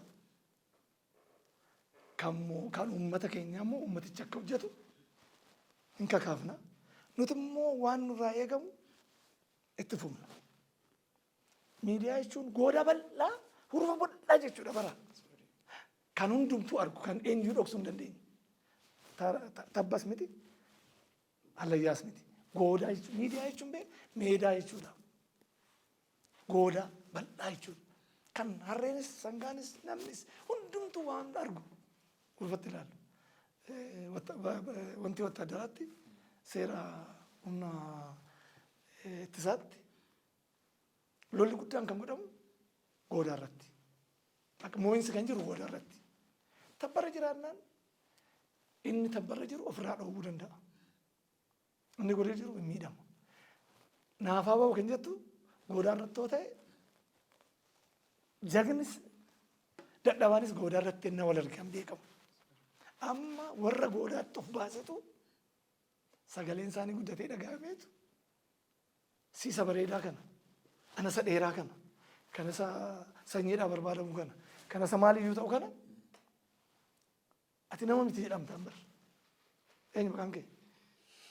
Kan kan uummata keenyaa immoo uummatichi akka hojjetu hin kakaafna. Nuti immoo waan nurraa eegamu itti fufna. Miidiyaa jechuun goodaa bal'aa hurufa bal'aa jechuudha bara. Kan hundumtuu argu kan eenyuu dhoksuu hin dandeenye. Tabbas miti hallayyaas miti. Goodaa jechuun miidiyaa jechuun bee meedaa jechuudha. Goodaa bal'aa jechuudha. Kan harreenis sangaanis namnis hundumtuu waan argu hurufatti ilaalu. Wanti wattaadaraatti seera humna ittisaatti lolli guddaan kan godhamu goodaa irratti. Akka moo'insi kan jiru goodaa irratti. Tabbarra jiraannaan inni tabbarra jiru ofirraa dhoowwuu danda'a. Inni godee jiru hin miidhama. Naafaa ba'u kan jettu goodaa irratti yoo ta'e jagnis dadhabaanis goodaa irratti inni wal argan beekamu. Amma warra goodaatti of baasetu sagaleen isaanii guddatee dhaga'ameetu si isa bareedaa kana, ana isa dheeraa kana, kan isa sanyiidhaa barbaadamu kana, kan isa maaliyyuu ta'u kana ati nama miti jedhamta bar. Eenyu maqaan kee?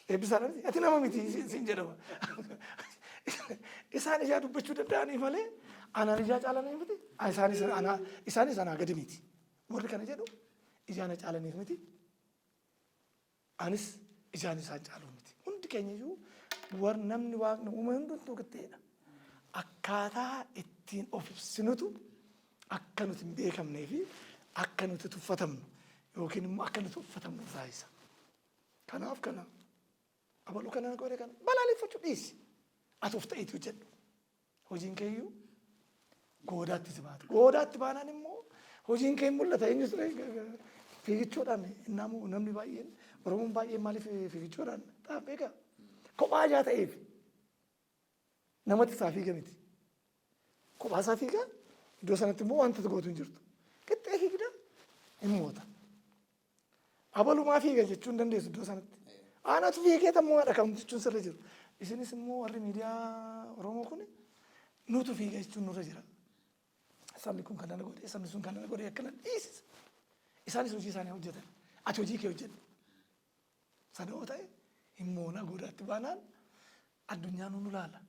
Eebbisaadha miti? Ati nama miti siin jedhama. Isaan ijaa dubbachuu danda'anii malee anaan ijaa caalanii miti. Isaanis anaa isaanis anaa gadi miti. Warri kana jedhu ijaa na caalaniif miti. Anis ijaan isaan caaluu miti. Hundi keenya iyyuu war namni waaqni uume hundumtuu qixxeedha. Akkaataa ittiin of ibsinutu akka nuti hin beekamnee fi akka nuti tuffatamnu yookiin immoo akka nuti uffatamnu taasisa. Kanaaf kana abaluu kana godhe kana balaaleffachuu dhiisi. Ati of ta'iitii hojjedhu. Hojiin kee iyyuu goodaatti si baata. Goodaatti baanaan immoo hojiin kee hin mul'ata. Eenyus fiigichoodhaan innaamu namni baay'een Oromoon baay'een maaliif fiigichoodhaan xaaf beekaa? Kophaa ijaa ta'eef namatti isaa fiiga miti. Kophaa isaa fiiga iddoo sanatti immoo wanta gootu hin jirtu. Qixxee fiigda hin moota. Abalumaa fiiga jechuu hin dandeessu iddoo sanatti. Aanatu fiigee tammoo haadha kam jechuun sirra jiru. Isinis immoo warri miidiyaa Oromoo kun nutu fiiga jechuun nurra jira. Sabni kun kana godhee sabni sun kana godhee akkana dhiisisa. Isaanis hojii isaanii hojjetan. Ati hojii kee hojjedhu. Sana yoo ta'e hin moona goodaatti baanaan addunyaan nu laala.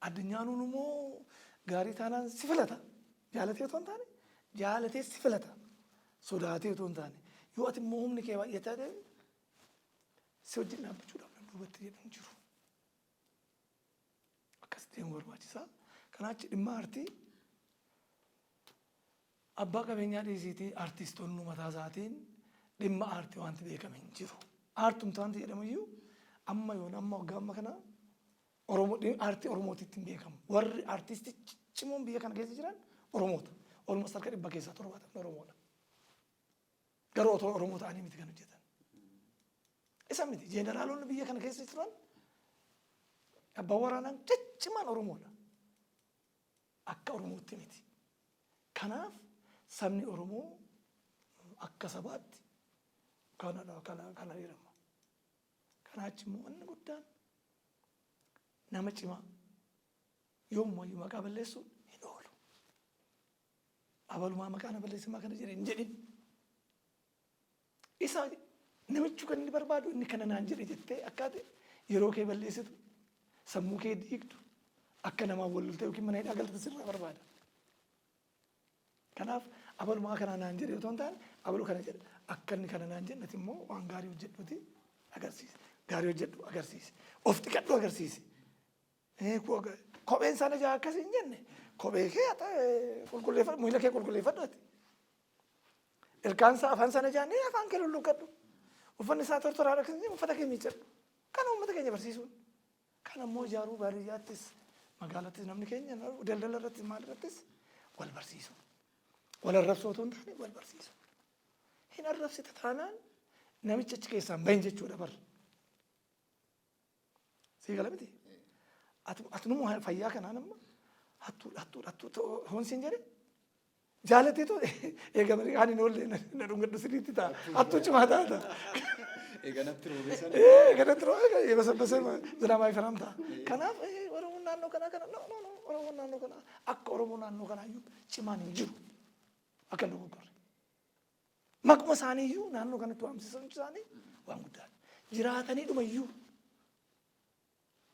Addunyaan immoo gaarii taanaan si filata. Jaalatee otoo hin taane jaalatee si filata. Sodaatee otoo hin taane. Yoo ati immoo humni kee baay'ataa ta'e si wajjin dhaabbachuudhaaf namni duubatti jedhu hin jiru. Akkas deemu barbaachisaa. Kanaa achi dhimma aartii abbaa qabeenyaa dhiisiitii artistoonni mataa isaatiin dhimma aartii wanti beekame hin jiru. Aartumti wanti jedhamu iyyuu amma yoon amma waggaa amma kana Oromoo aartii Oromootitti hin beekamu. Warri aartistii ciccimoon biyya kana keessa jiran Oromoota. Olmost harka 70% Oromoodha. Garuu otoo Oromoo ta'anii miti kan hojjetan. Isa miti, jeeneraalonni biyya kana keessa turan, abbaan waraanaa ciccimaan Oromoodha. Akka Oromootti miti. Kanaaf sabni Oromoo akka sabaatti kanadha, kana jedhama. Kanaa achi immoo wanni guddaan nama cimaa yoomumayyuu maqaa balleessuun hin oolu. Abalumaa maqaa na balleessumaa kana jedhe hin jedhin. Isa namichi kan inni barbaadu inni kana naan jedhe jettee akkaati yeroo kee balleessitu, sammuu kee diigdu, akka namaan wal loltee yookiin mana hidhaa galtu sirraa barbaada. Kanaaf abalumaa kana naan jedhe otoo hin taane, abalu kana jedhe, akka inni kana naan jedhe ati immoo waan gaarii hojjedhuuti agarsiisi. Gaarii hojjedhu agarsiisi. Of xiqadhu agarsiisi. Kopheen sana jaa akkas hin jenne, kophee kee qulqulleeffadhu, miila kee qulqulleeffadhu ati. Ilkaan isaa afaan sana jaannee afaan kee lulluuqqadhu. Uffanni isaa tortoraadha kan jedhu uffata kee miiccadhu. Kana uummata keenya barsiisuun. Kana immoo ijaaruu, baadiyyaattis magaalattis namni keenya daldala irrattis maal irrattis wal barsiisuu. Wal arrabsoo otoo hin taane wal barsiisuu. Hin arrabsita taanaan namicha achi keessaa hin bahin jechuudha bar. Sii gala miti? Atinummaa fayyaa kanaan amma hattuudha, hattuudha, hattuu hoon siin jedhe jaalateetu eega malee ani hin oolle na dhungadhu sirriitti ta'a. Hattuu cimaa taata. Eega natti roobee sana. Eega natti roobee eeba sabbasee zinaamaa ifanaam ta'a. Kanaaf Oromoon naannoo kanaa kana, no, no, no, Oromoon naannoo kanaa akka Oromoo naannoo kanaa iyyuu cimaan hin jiru. Akka hin dogoggorre. Maquma isaanii iyyuu naannoo kanatti waamsisan isaanii waan guddaadha. Jiraatanii dhuma iyyuu,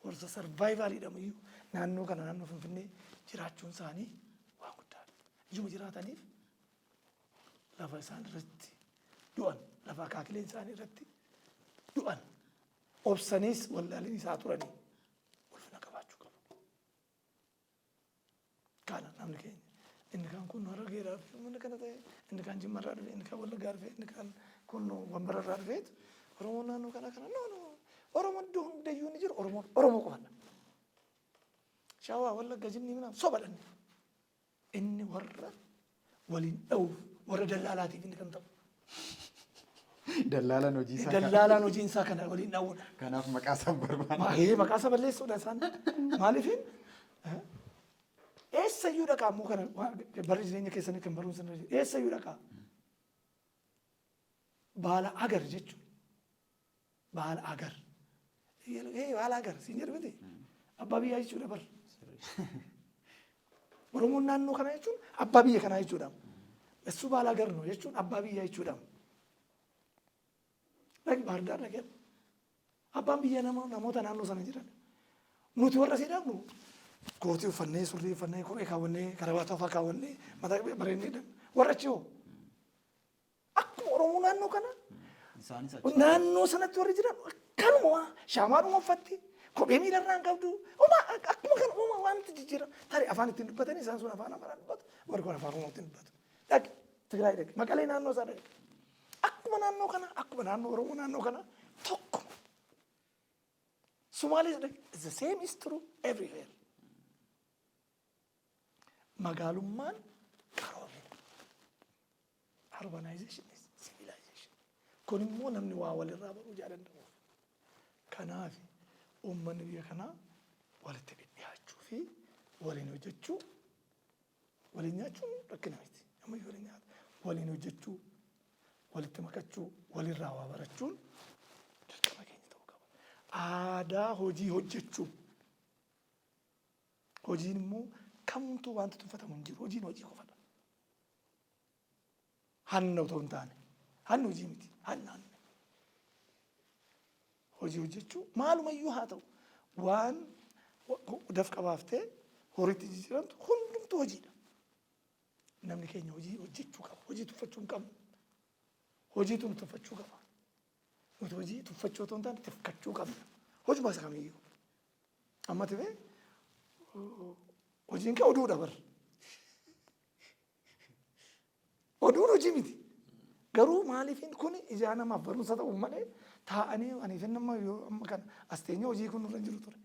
warra survivaliidhama iyyuu, naannoo kana, naannoo Finfinnee jiraachuun isaanii waan guddaadha. Ijuma jiraataniif lafa isaan irratti du'an, lafa akaakileen isaanii irratti du'an, obsaniis wallaalin isaa turanii ulfina qabaachuu qabu. Kana namni keenya inni kaan kun Harargeedhaa dhufe, inni kana ta'e, inni kaan Jimmarraa dhufe, inni kaan Wallaggaa dhufe, inni kaan kun Wambararraa dhufeetu Oromoon naannoo kana kana, no, no, Oromoon iddoo hundayyuu inni jiru Oromoon Oromoo qofadha. Shawaa, Wallagga, Jimmii minaan sobadha inni. Inni warra waliin dha'uuf, warra dallaalaatiif inni kan ta'u. Dallaalaan hojii isaa kana. Dallaalaan hojiin isaa kana, waliin dha'uudha. Kanaaf maqaa isaa barbaada. Ee, maqaa isaa balleessuudha isaan. Maaliifin eessayyuu dhaqaa immoo kana barri jireenya keessanii kan barumsa irra jiru, eessayyuu dhaqaa. Baala agar jechuun baala agar. Ee, baala agar siin jedhu miti. Abbaa biyyaa jechuudha bar. Oromoon naannoo kanaa jechuun abbaa biyya kanaa jechuudha. Essuu baala agar no jechuun abbaa biyyaa jechuudha. Dhaqi Baardaar dhaqee. Abbaan biyya nama namoota naannoo sana jiran. Nuti warra asii dhaqnu kootii uffannee, surrii uffannee, kophee kaawwannee, karabaataa fa'aa kaawwannee, mataa bareennee dhaqna. Warra achi hoo? Akkuma Oromoo naannoo kanaa Isaanis achi. Naannoo sanatti warri jiran akkanuma waa shaamaadhuma uffatti, kophee miilarraa hin qabdu, homaa akkuma kana homaa wanti jijjiira tarii afaan ittiin dubbatanii, isaan sun afaan Amaaraa dubbatu, warri kun afaan Oromoo ittiin dubbatu. Dhaqi Tigraay, dhaqi Maqalee, naannoo isaa dhaqi, akkuma naannoo kanaa, akkuma naannoo Oromoo naannoo kanaa tokkuma. Sumaalees dhaqi, the same is true everywhere. Magaalummaan qaroomina. Urbanization is civilization. Kun immoo namni waa walirraa baruu jaalladhuuf. Kanaaf uummanni biyya kanaa walitti dhiyaachuu fi waliin hojjechuu, waliin nyaachuun rakkina miti. Ammayyuu waliin nyaata. Waliin hojjechuu, walitti makachuu, walirraa waa barachuun dirqama keenya ta'uu qaba. Aadaa hojii hojjechuu. Hojiin immoo kamtuu wanti tuffatamu hin jiru. Hojiin hojii qofadha. Hanna otoo hin taane. Hanni hojii miti. Hanna hanna. Hojii hojjechuu maalumayyuu haa ta'u, waan dafqa baaftee horiitti jijjiiramtu hundumtuu hojiidha. Namni keenya hojii hojjechuu qaba. Hojii tuffachuu hin qabnu. Hojiitu nu tuffachuu qaba. Nuti hojii tuffachuu otoo hin taane tuffachuu qabna. Hojuma isa kamiyyuu. Amma tibee hojiin kee oduudha bar. Oduun hojii miti. Garuu maaliifin kun ijaa namaaf barumsa ta'u malee, taa'anii aniifin nama yoo amma kana as teenyee hojii kun nurra hin jiru ture.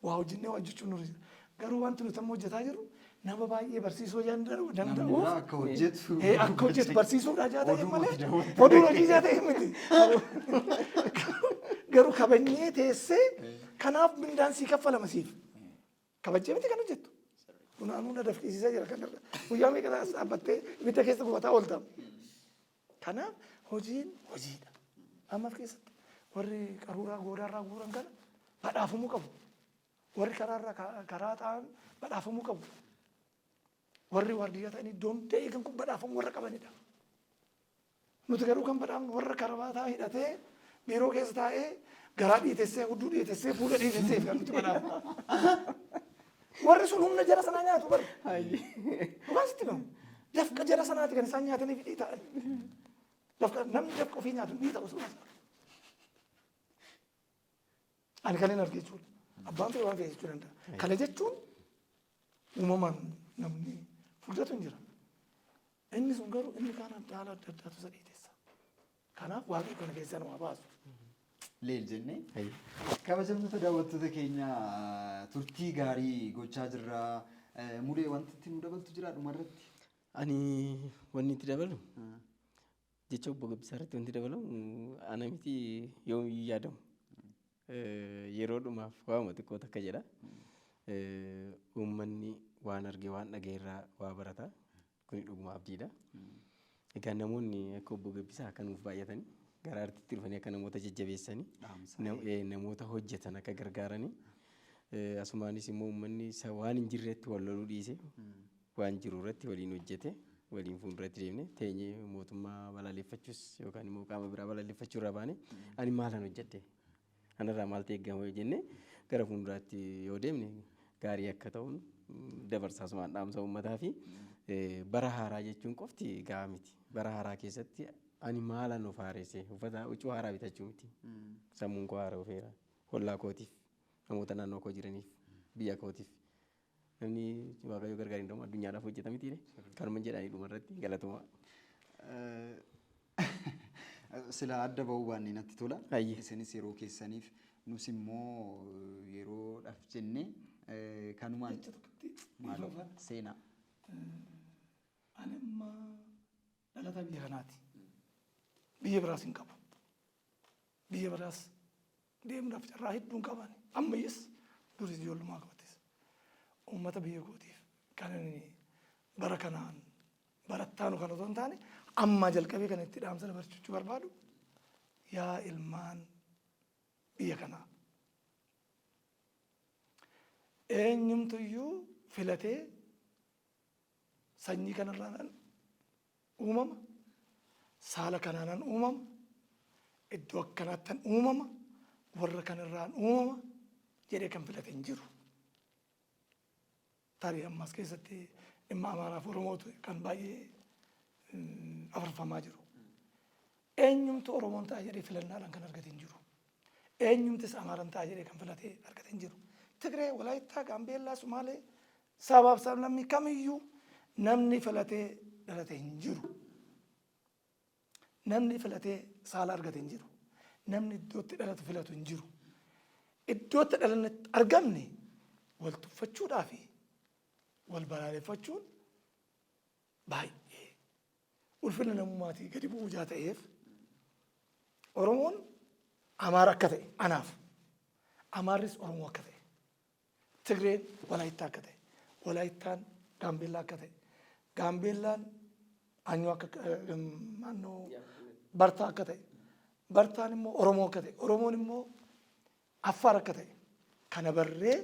Waa hojjennee waa hojjechuun nurra jira. Garuu wanti nuti amma hojjetaa jirru nama baay'ee barsiisuu danda'uuf Namni biraa akka hojjetu. Akka hojjetu barsiisuudha jaa ta'e Oduu malee miti daawwatu. Oduun hojii isaa ta'e miti. Garuu kabajnee teessee kanaaf mindaan sii kaffalama siif. Kabajjee miti kan hojjettu. Kun anuu na dafqisiisaa jira kanarra. Guyyaa meeqa as dhaabbattee ibidda keessa gubataa oolta. Kanaaf hojiin hojiidha. Amma keessatti warri qaruuraa goodaarraa guuran kana badhaafamuu qabu. Warri karaarra karaa ta'an badhaafamuu qabu. Warri waardiyyaa ta'anii iddoo hunda eegan kun badhaafamuu warra qabanidha. Nuti garuu kan badhaafnu warra karabaataa hidhatee biiroo keessa taa'ee garaa dhiitessee, hudduu dhiitessee, fuula dhiitessee kan nuti badhaafnu. Warri sun humna jara sanaa nyaatu bara. Dhugaan sitti himamu. Dafqa jara sanaati kan isaan nyaatanii fi dhiita'an. Dafqa namni dafqa ofii nyaatu hin dhiita'u sun. Ani kan hin arge jechuudha. Abbaan fedhe waan fedhe jechuu danda'a. Kana jechuun uumamaan namni furdatu hin jira. Inni sun garuu inni kaan adda haala adda addaatu isa dhiitessa. Kanaaf Waaqayyo kana keessaa nu haa baasu. Leel jennee. Kabajamtoota daawwattoota keenya, turtii gaarii gochaa jirra. Mulee, wanti itti nu dabaltu jira dhumarratti? Ani wanni itti dabalu, jecha obbo Gabbisaa irratti wanti dabalamu, ana miti yoomiyyuu yaadamu. Yeroo dhumaaf waama xiqqoo takka jedha. Uummanni waan arge waan dhagaye irraa waa barata. Kuni dhuguma abdiidha. Egaa namoonni akka obbo Gabbisaa akka nuuf baay'atanii, gara artiitti dhufanii akka namoota jajjabeessanii, namoota hojjetan akka gargaaranii, asumaanis immoo uummanni waan hin jirretti wal loluu dhiise, waan jiru irratti waliin hojjete, waliin fuulduratti deemne, teenyee mootummaa balaaleffachuus yookaan immoo qaama biraa balaaleffachuu irraa baane, ani maalan hojjedhe, anarraa maaltu eegama jennee gara fuulduraatti yoo deemne gaarii akka ta'uun dabarsaa. Asumaan dhaamsa uummataa fi bara haaraa jechuun qofti gahaa miti. Bara haaraa keessatti ani maalan of haaresse? Uffata huccuu haaraa bitachuu miti. Sammuun koo haaraa ofeera. Hollaa kootiif, namoota naannoo koo jiraniif, biyya kootiif. Namni Waaqayyo gargaar hin ta'u addunyaadhaaf hojjeta miti. Kanuma jedhanii dhumarratti galatoomaa. Sila adda bahuu baanne natti tola. Isinis yeroo keessaniif, nus immoo yeroodhaaf jennee kanumaan. Jecha tokkotti Maaloo seenaa. Ani amma dhalataa biyya kanaati. Biyya biraas hin qabu. Biyya biraas deemuudhaaf carraa hedduun qaban. Ammayyas duris ijoollummaa kootis. Uummata biyya kootiif kan inni bara kanaan barattaanu kan otoo hin taane, ammaa jalqabee kan itti dhaamsa dabarsachuu barbaadu, yaa ilmaan biyya kanaa. Eenyumtuyyuu filatee sanyii kanarraan uumama, saala kanaanan uumama, iddoo akkanaattan uumama, warra kanarraan uumama jedhee kan filate hin jiru. Tarii ammas keessatti dhimma Amaaraaf Oromootu kan baay'ee afarfamaa jiru. Eenyumtu Oromoon ta'a jedhee filannaadhaan kan argate hin jiru. Eenyumtis Amaaran ta'a jedhee kan filatee argate hin jiru. Tigree, Walaayittaa, Gaambeellaa, Sumaalee, sabaaf sablammii kamiyyuu namni filatee dhalate hin jiru. Namni filatee saala argate hin jiru. Namni iddootti dhalatu filatu hin jiru. Iddootti dhalannetti argamne wal tuffachuudhaa fi wal balaaleffachuun baay'ee ulfina namummaatii gadi bu'uu jaa ta'eef, Oromoon Amaara akka ta'e anaaf, Amaarris Oromoo akka ta'e, Tigreen Walaayittaa akka ta'e, Walaayittaan Gaambeellaa akka ta'e, Gaambeellaan Anyoo akka naannoo Bartaa akka ta'e, Bartaan immoo Oromoo akka ta'e, Oromoon immoo Affaar akka ta'e kana barree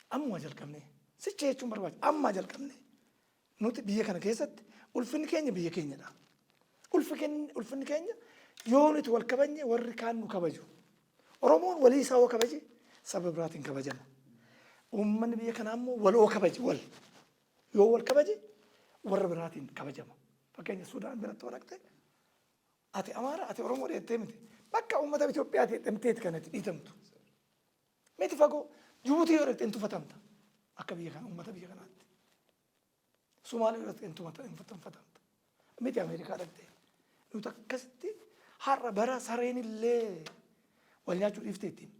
ammuma jalqabnee sicha jechuun barbaachisa. Ammaa jalqabnee nuti biyya kana keessatti ulfinni keenya biyya keenyadha. Ulfinni keenya yoo nuti wal kabajne warri kaan nu kabaju. Oromoon walii isaa yoo kabaje saba biraatiin kabajama. Uummanni biyya kanaa immoo wal oo kabaje, wal yoo wal kabaje warra biraatiin kabajama. Fakkeenya Sudaan biratti yoo dhaqxe, ati Amaara, ati Oromoo dheettee miti. Bakka uummata Itoophiyaati jedhamteeti kan ati dhiitamtu. Miti, fagoo Jibuutii yoo dhaqxe hin tuffatamta. Akka biyya kana uummata biyya kanaatti. Sumaalee yoo dhaqxe hin tuffatamta. Miti, Ameerikaa dhaqxe. Nuti akkasitti har'a bara sareen illee wal nyaachuu dhiifte ittiin.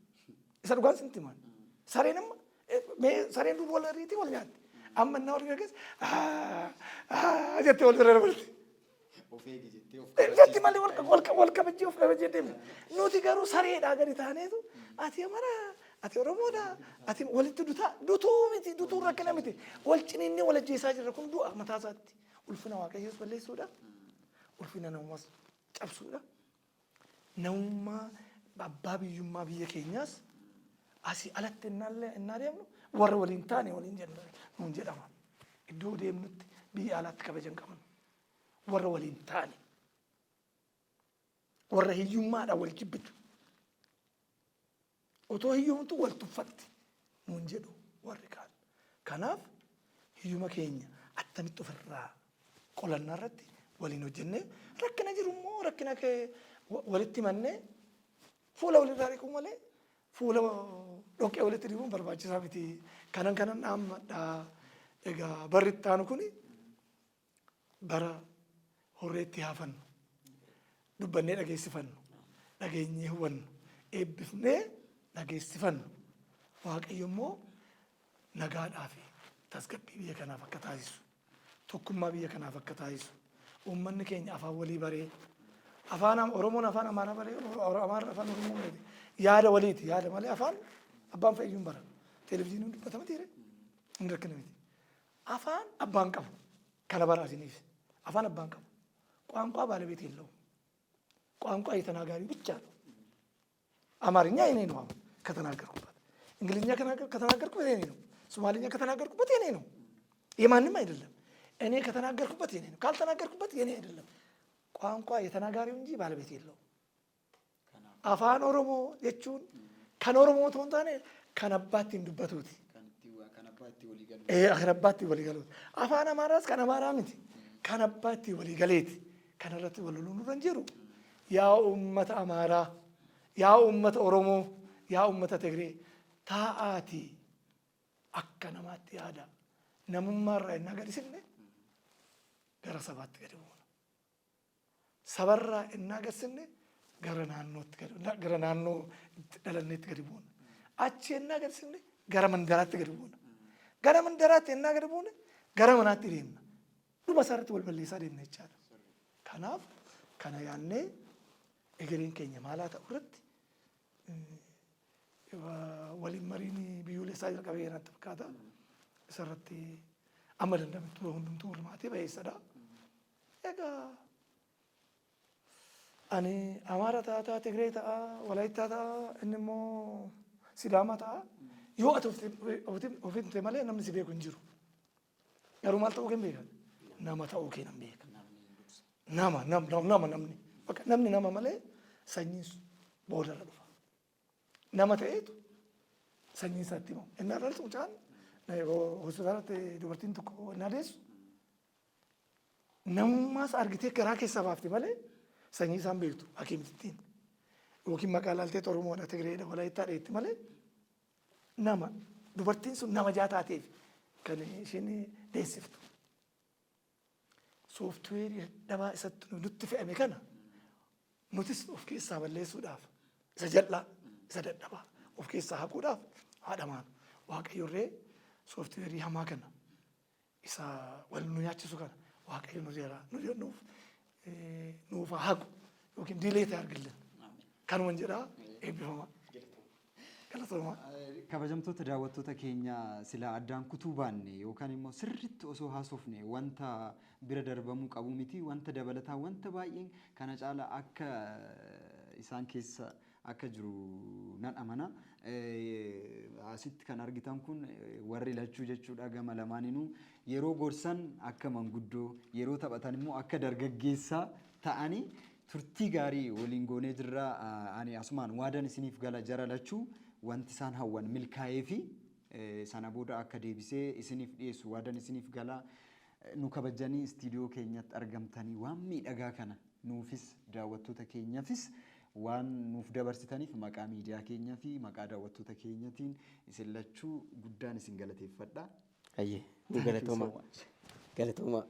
Isa dhugaan sintti himan. Sareen amma mee sareen dur wal ariitii wal nyaatti. Amma innaa wal keessa jettee wal bira dabarti. Of eegi jettee of Jetti malee wal kabajjee of kabajjee deemna. Nuti garuu sareedhaa gadi taaneetu ati Amaaraa, ati Oromoodha, ati walitti dutaa dutuu miti, dutuun rakkina miti. Wal ciniinnee wal ajjeesaa jirra, kun du'a mataa isaatti. Ulfina Waaqayyoos balleessuudha. Ulfina namummaas cabsuudha. Namummaa abbaa biyyummaa biyya keenyaas asii alatti innaallee innaa deemnu warra waliin taane waliin jenna nuun jedhama. Iddoo deemnutti biyya alaatti kabaja hin qabnu. Warra waliin taane. Warra hiyyummaadhaan wal jibbitu. Otoo hiyyoomtu wal tuffatti nuun jedhu warri kaan. Kanaaf hiyyuma keenya attamitti ofirraa qolannaa irratti waliin hojjennee, rakkina jiru immoo rakkina kee walitti himannee fuula walirraa dhiquu malee fuula dhoqqee walitti dibuun barbaachisaa miti. Kanan dhaammadha. Egaa barri itti aanu kuni bara horreetti haafannu, dubbannee dhageessifannu, dhageenyee hubannu, eebbifnee dhageessifannu. Waaqayyo immoo nagaadhaa fi tasgabbii biyya kanaaf akka taasisu, tokkummaa biyya kanaaf akka taasisu, uummanni keenya afaan walii baree, afaan Oromoon afaan Amaaraa baree, Amaarri afaan Oromoo baree, yaada waliiti, yaada malee afaan abbaan fe'iyyuu hin bara. Televezyiiniin dubbatama tiire hin rakkina miti. Afaan abbaan qabu kana bara isiniif. Afaan abbaan qabu. ቋንቋ ባለቤት የለውም። ቋንቋ የተናጋሪ ብቻ ነው። አማርኛ የኔ ነው አሁን ከተናገርኩበት፣ እንግሊዝኛ ከተናገርኩበት የኔ ነው። ሶማሊኛ ከተናገርኩበት የኔ ነው። የማንም አይደለም። እኔ ከተናገርኩበት የኔ ነው። ካልተናገርኩበት የኔ አይደለም። ቋንቋ የተናጋሪው እንጂ ባለቤት የለውም። Afaan Oromoo jechuun kan Oromoo otoo hin taane kan abbaa ittiin dubbatuuti. Kan abbaa itti walii galu. Ee, kan abbaa ittiin walii galuuti. Afaan Amaaraas kan Amaaraa miti. Kan abbaa ittiin walii galeeti. Kana irratti wal loluun nurra hin jiru. Yaa uummata Amaaraa, yaa uummata Oromoo, yaa uummata Tigree, taa'aatii akka namaatti yaada. Namummaa irraa innaa gadi sinne gara sabaatti gadi buuna. Sabarraa innaa gad sinne gara naannootti gadi, gara naannoo itti dhalanneetti gadi buuna. Achi innaa gad sinne gara mandaraatti gadi buuna. Gara mandaraatti innaa gadi buune gara manaatti deemna. Dhuma isaarratti wal balleessaa deemna jechaadha. Kanaaf kana yaannee egereen keenya maalaa ta'u irratti waliin mariin biyyoolessaa jalqabee natti fakkaata. Isarratti amma danda'ametti hundumtuu hirmaatee bayeessadha. Egaa ani Amaara ta'a, Tigree ta'a, Walaayittaa ta'a, inni immoo Sidaama ta'a. Yoo ati of himte malee namni si beeku hin jiru. Garuu maal ta'uu kee hin beekan? Nama ta'uu kee nan beeka. Nama nama namni. Bakka namni nama malee sanyiin boodarra dhufa. Nama ta'eetu sanyiin isaatti himamu. Inni dhalatu mucaan hospitaalatti dubartiin tokko innaa deessu namummaas argitee garaa keessaa baafte malee sanyii isaan beektu hakiimtittiin. Yookiin maqaa laaltee Oromoodha, Tigreedha, Walaayittaadha jetti malee nama dubartiin sun nama jaa taateef kan isheen deessiftu. Sooftiweerii dadhabaa isatti nutti fe'ame kana nutis of keessaa balleessuudhaaf, isa jal'aa, isa dadhabaa of keessaa haquudhaaf haadhamaan Waaqayyo irree sooftiweerii hamaa kana, isa wal nu nyaachisu kana, Waaqayyo nu jala nu nuuf nuuf haa haqu yookiin delete argillen. Kanuman jedhaa, eebbifama. Galatooma. Kabajamtoota daawwattoota keenya, sila addaan kutuu baanne yookaan immoo sirriitti osoo haasofne wanta bira darbamuu qabu miti, wanta dabalataa wanta baay'een kana caala akka isaan keessa akka jiru nan amana. Asitti kan argitan kun warri lachuu jechuudha, gama lamaaninuu yeroo gorsan akka manguddoo, yeroo taphatan immoo akka dargaggeessaa ta'anii turtii gaarii waliin goonee jirra. Ani asumaan waadan isiniif gala, jara lachuu wanti isaan hawwan milkaa'ee fi sana booda akka deebisee isiniif dhiyeessu waadan isiniif gala. Nu kabajanii istiidiyoo keenyatti argamtanii waan miidhagaa kana nuufis daawwattoota keenyaafis waan nuuf dabarsitaniif maqaa miidiyaa keenyaa fi maqaa daawwattoota keenyatiin isin lachuu guddaan isin galateeffadha. Hayyee, nu galatooma. Galatooma.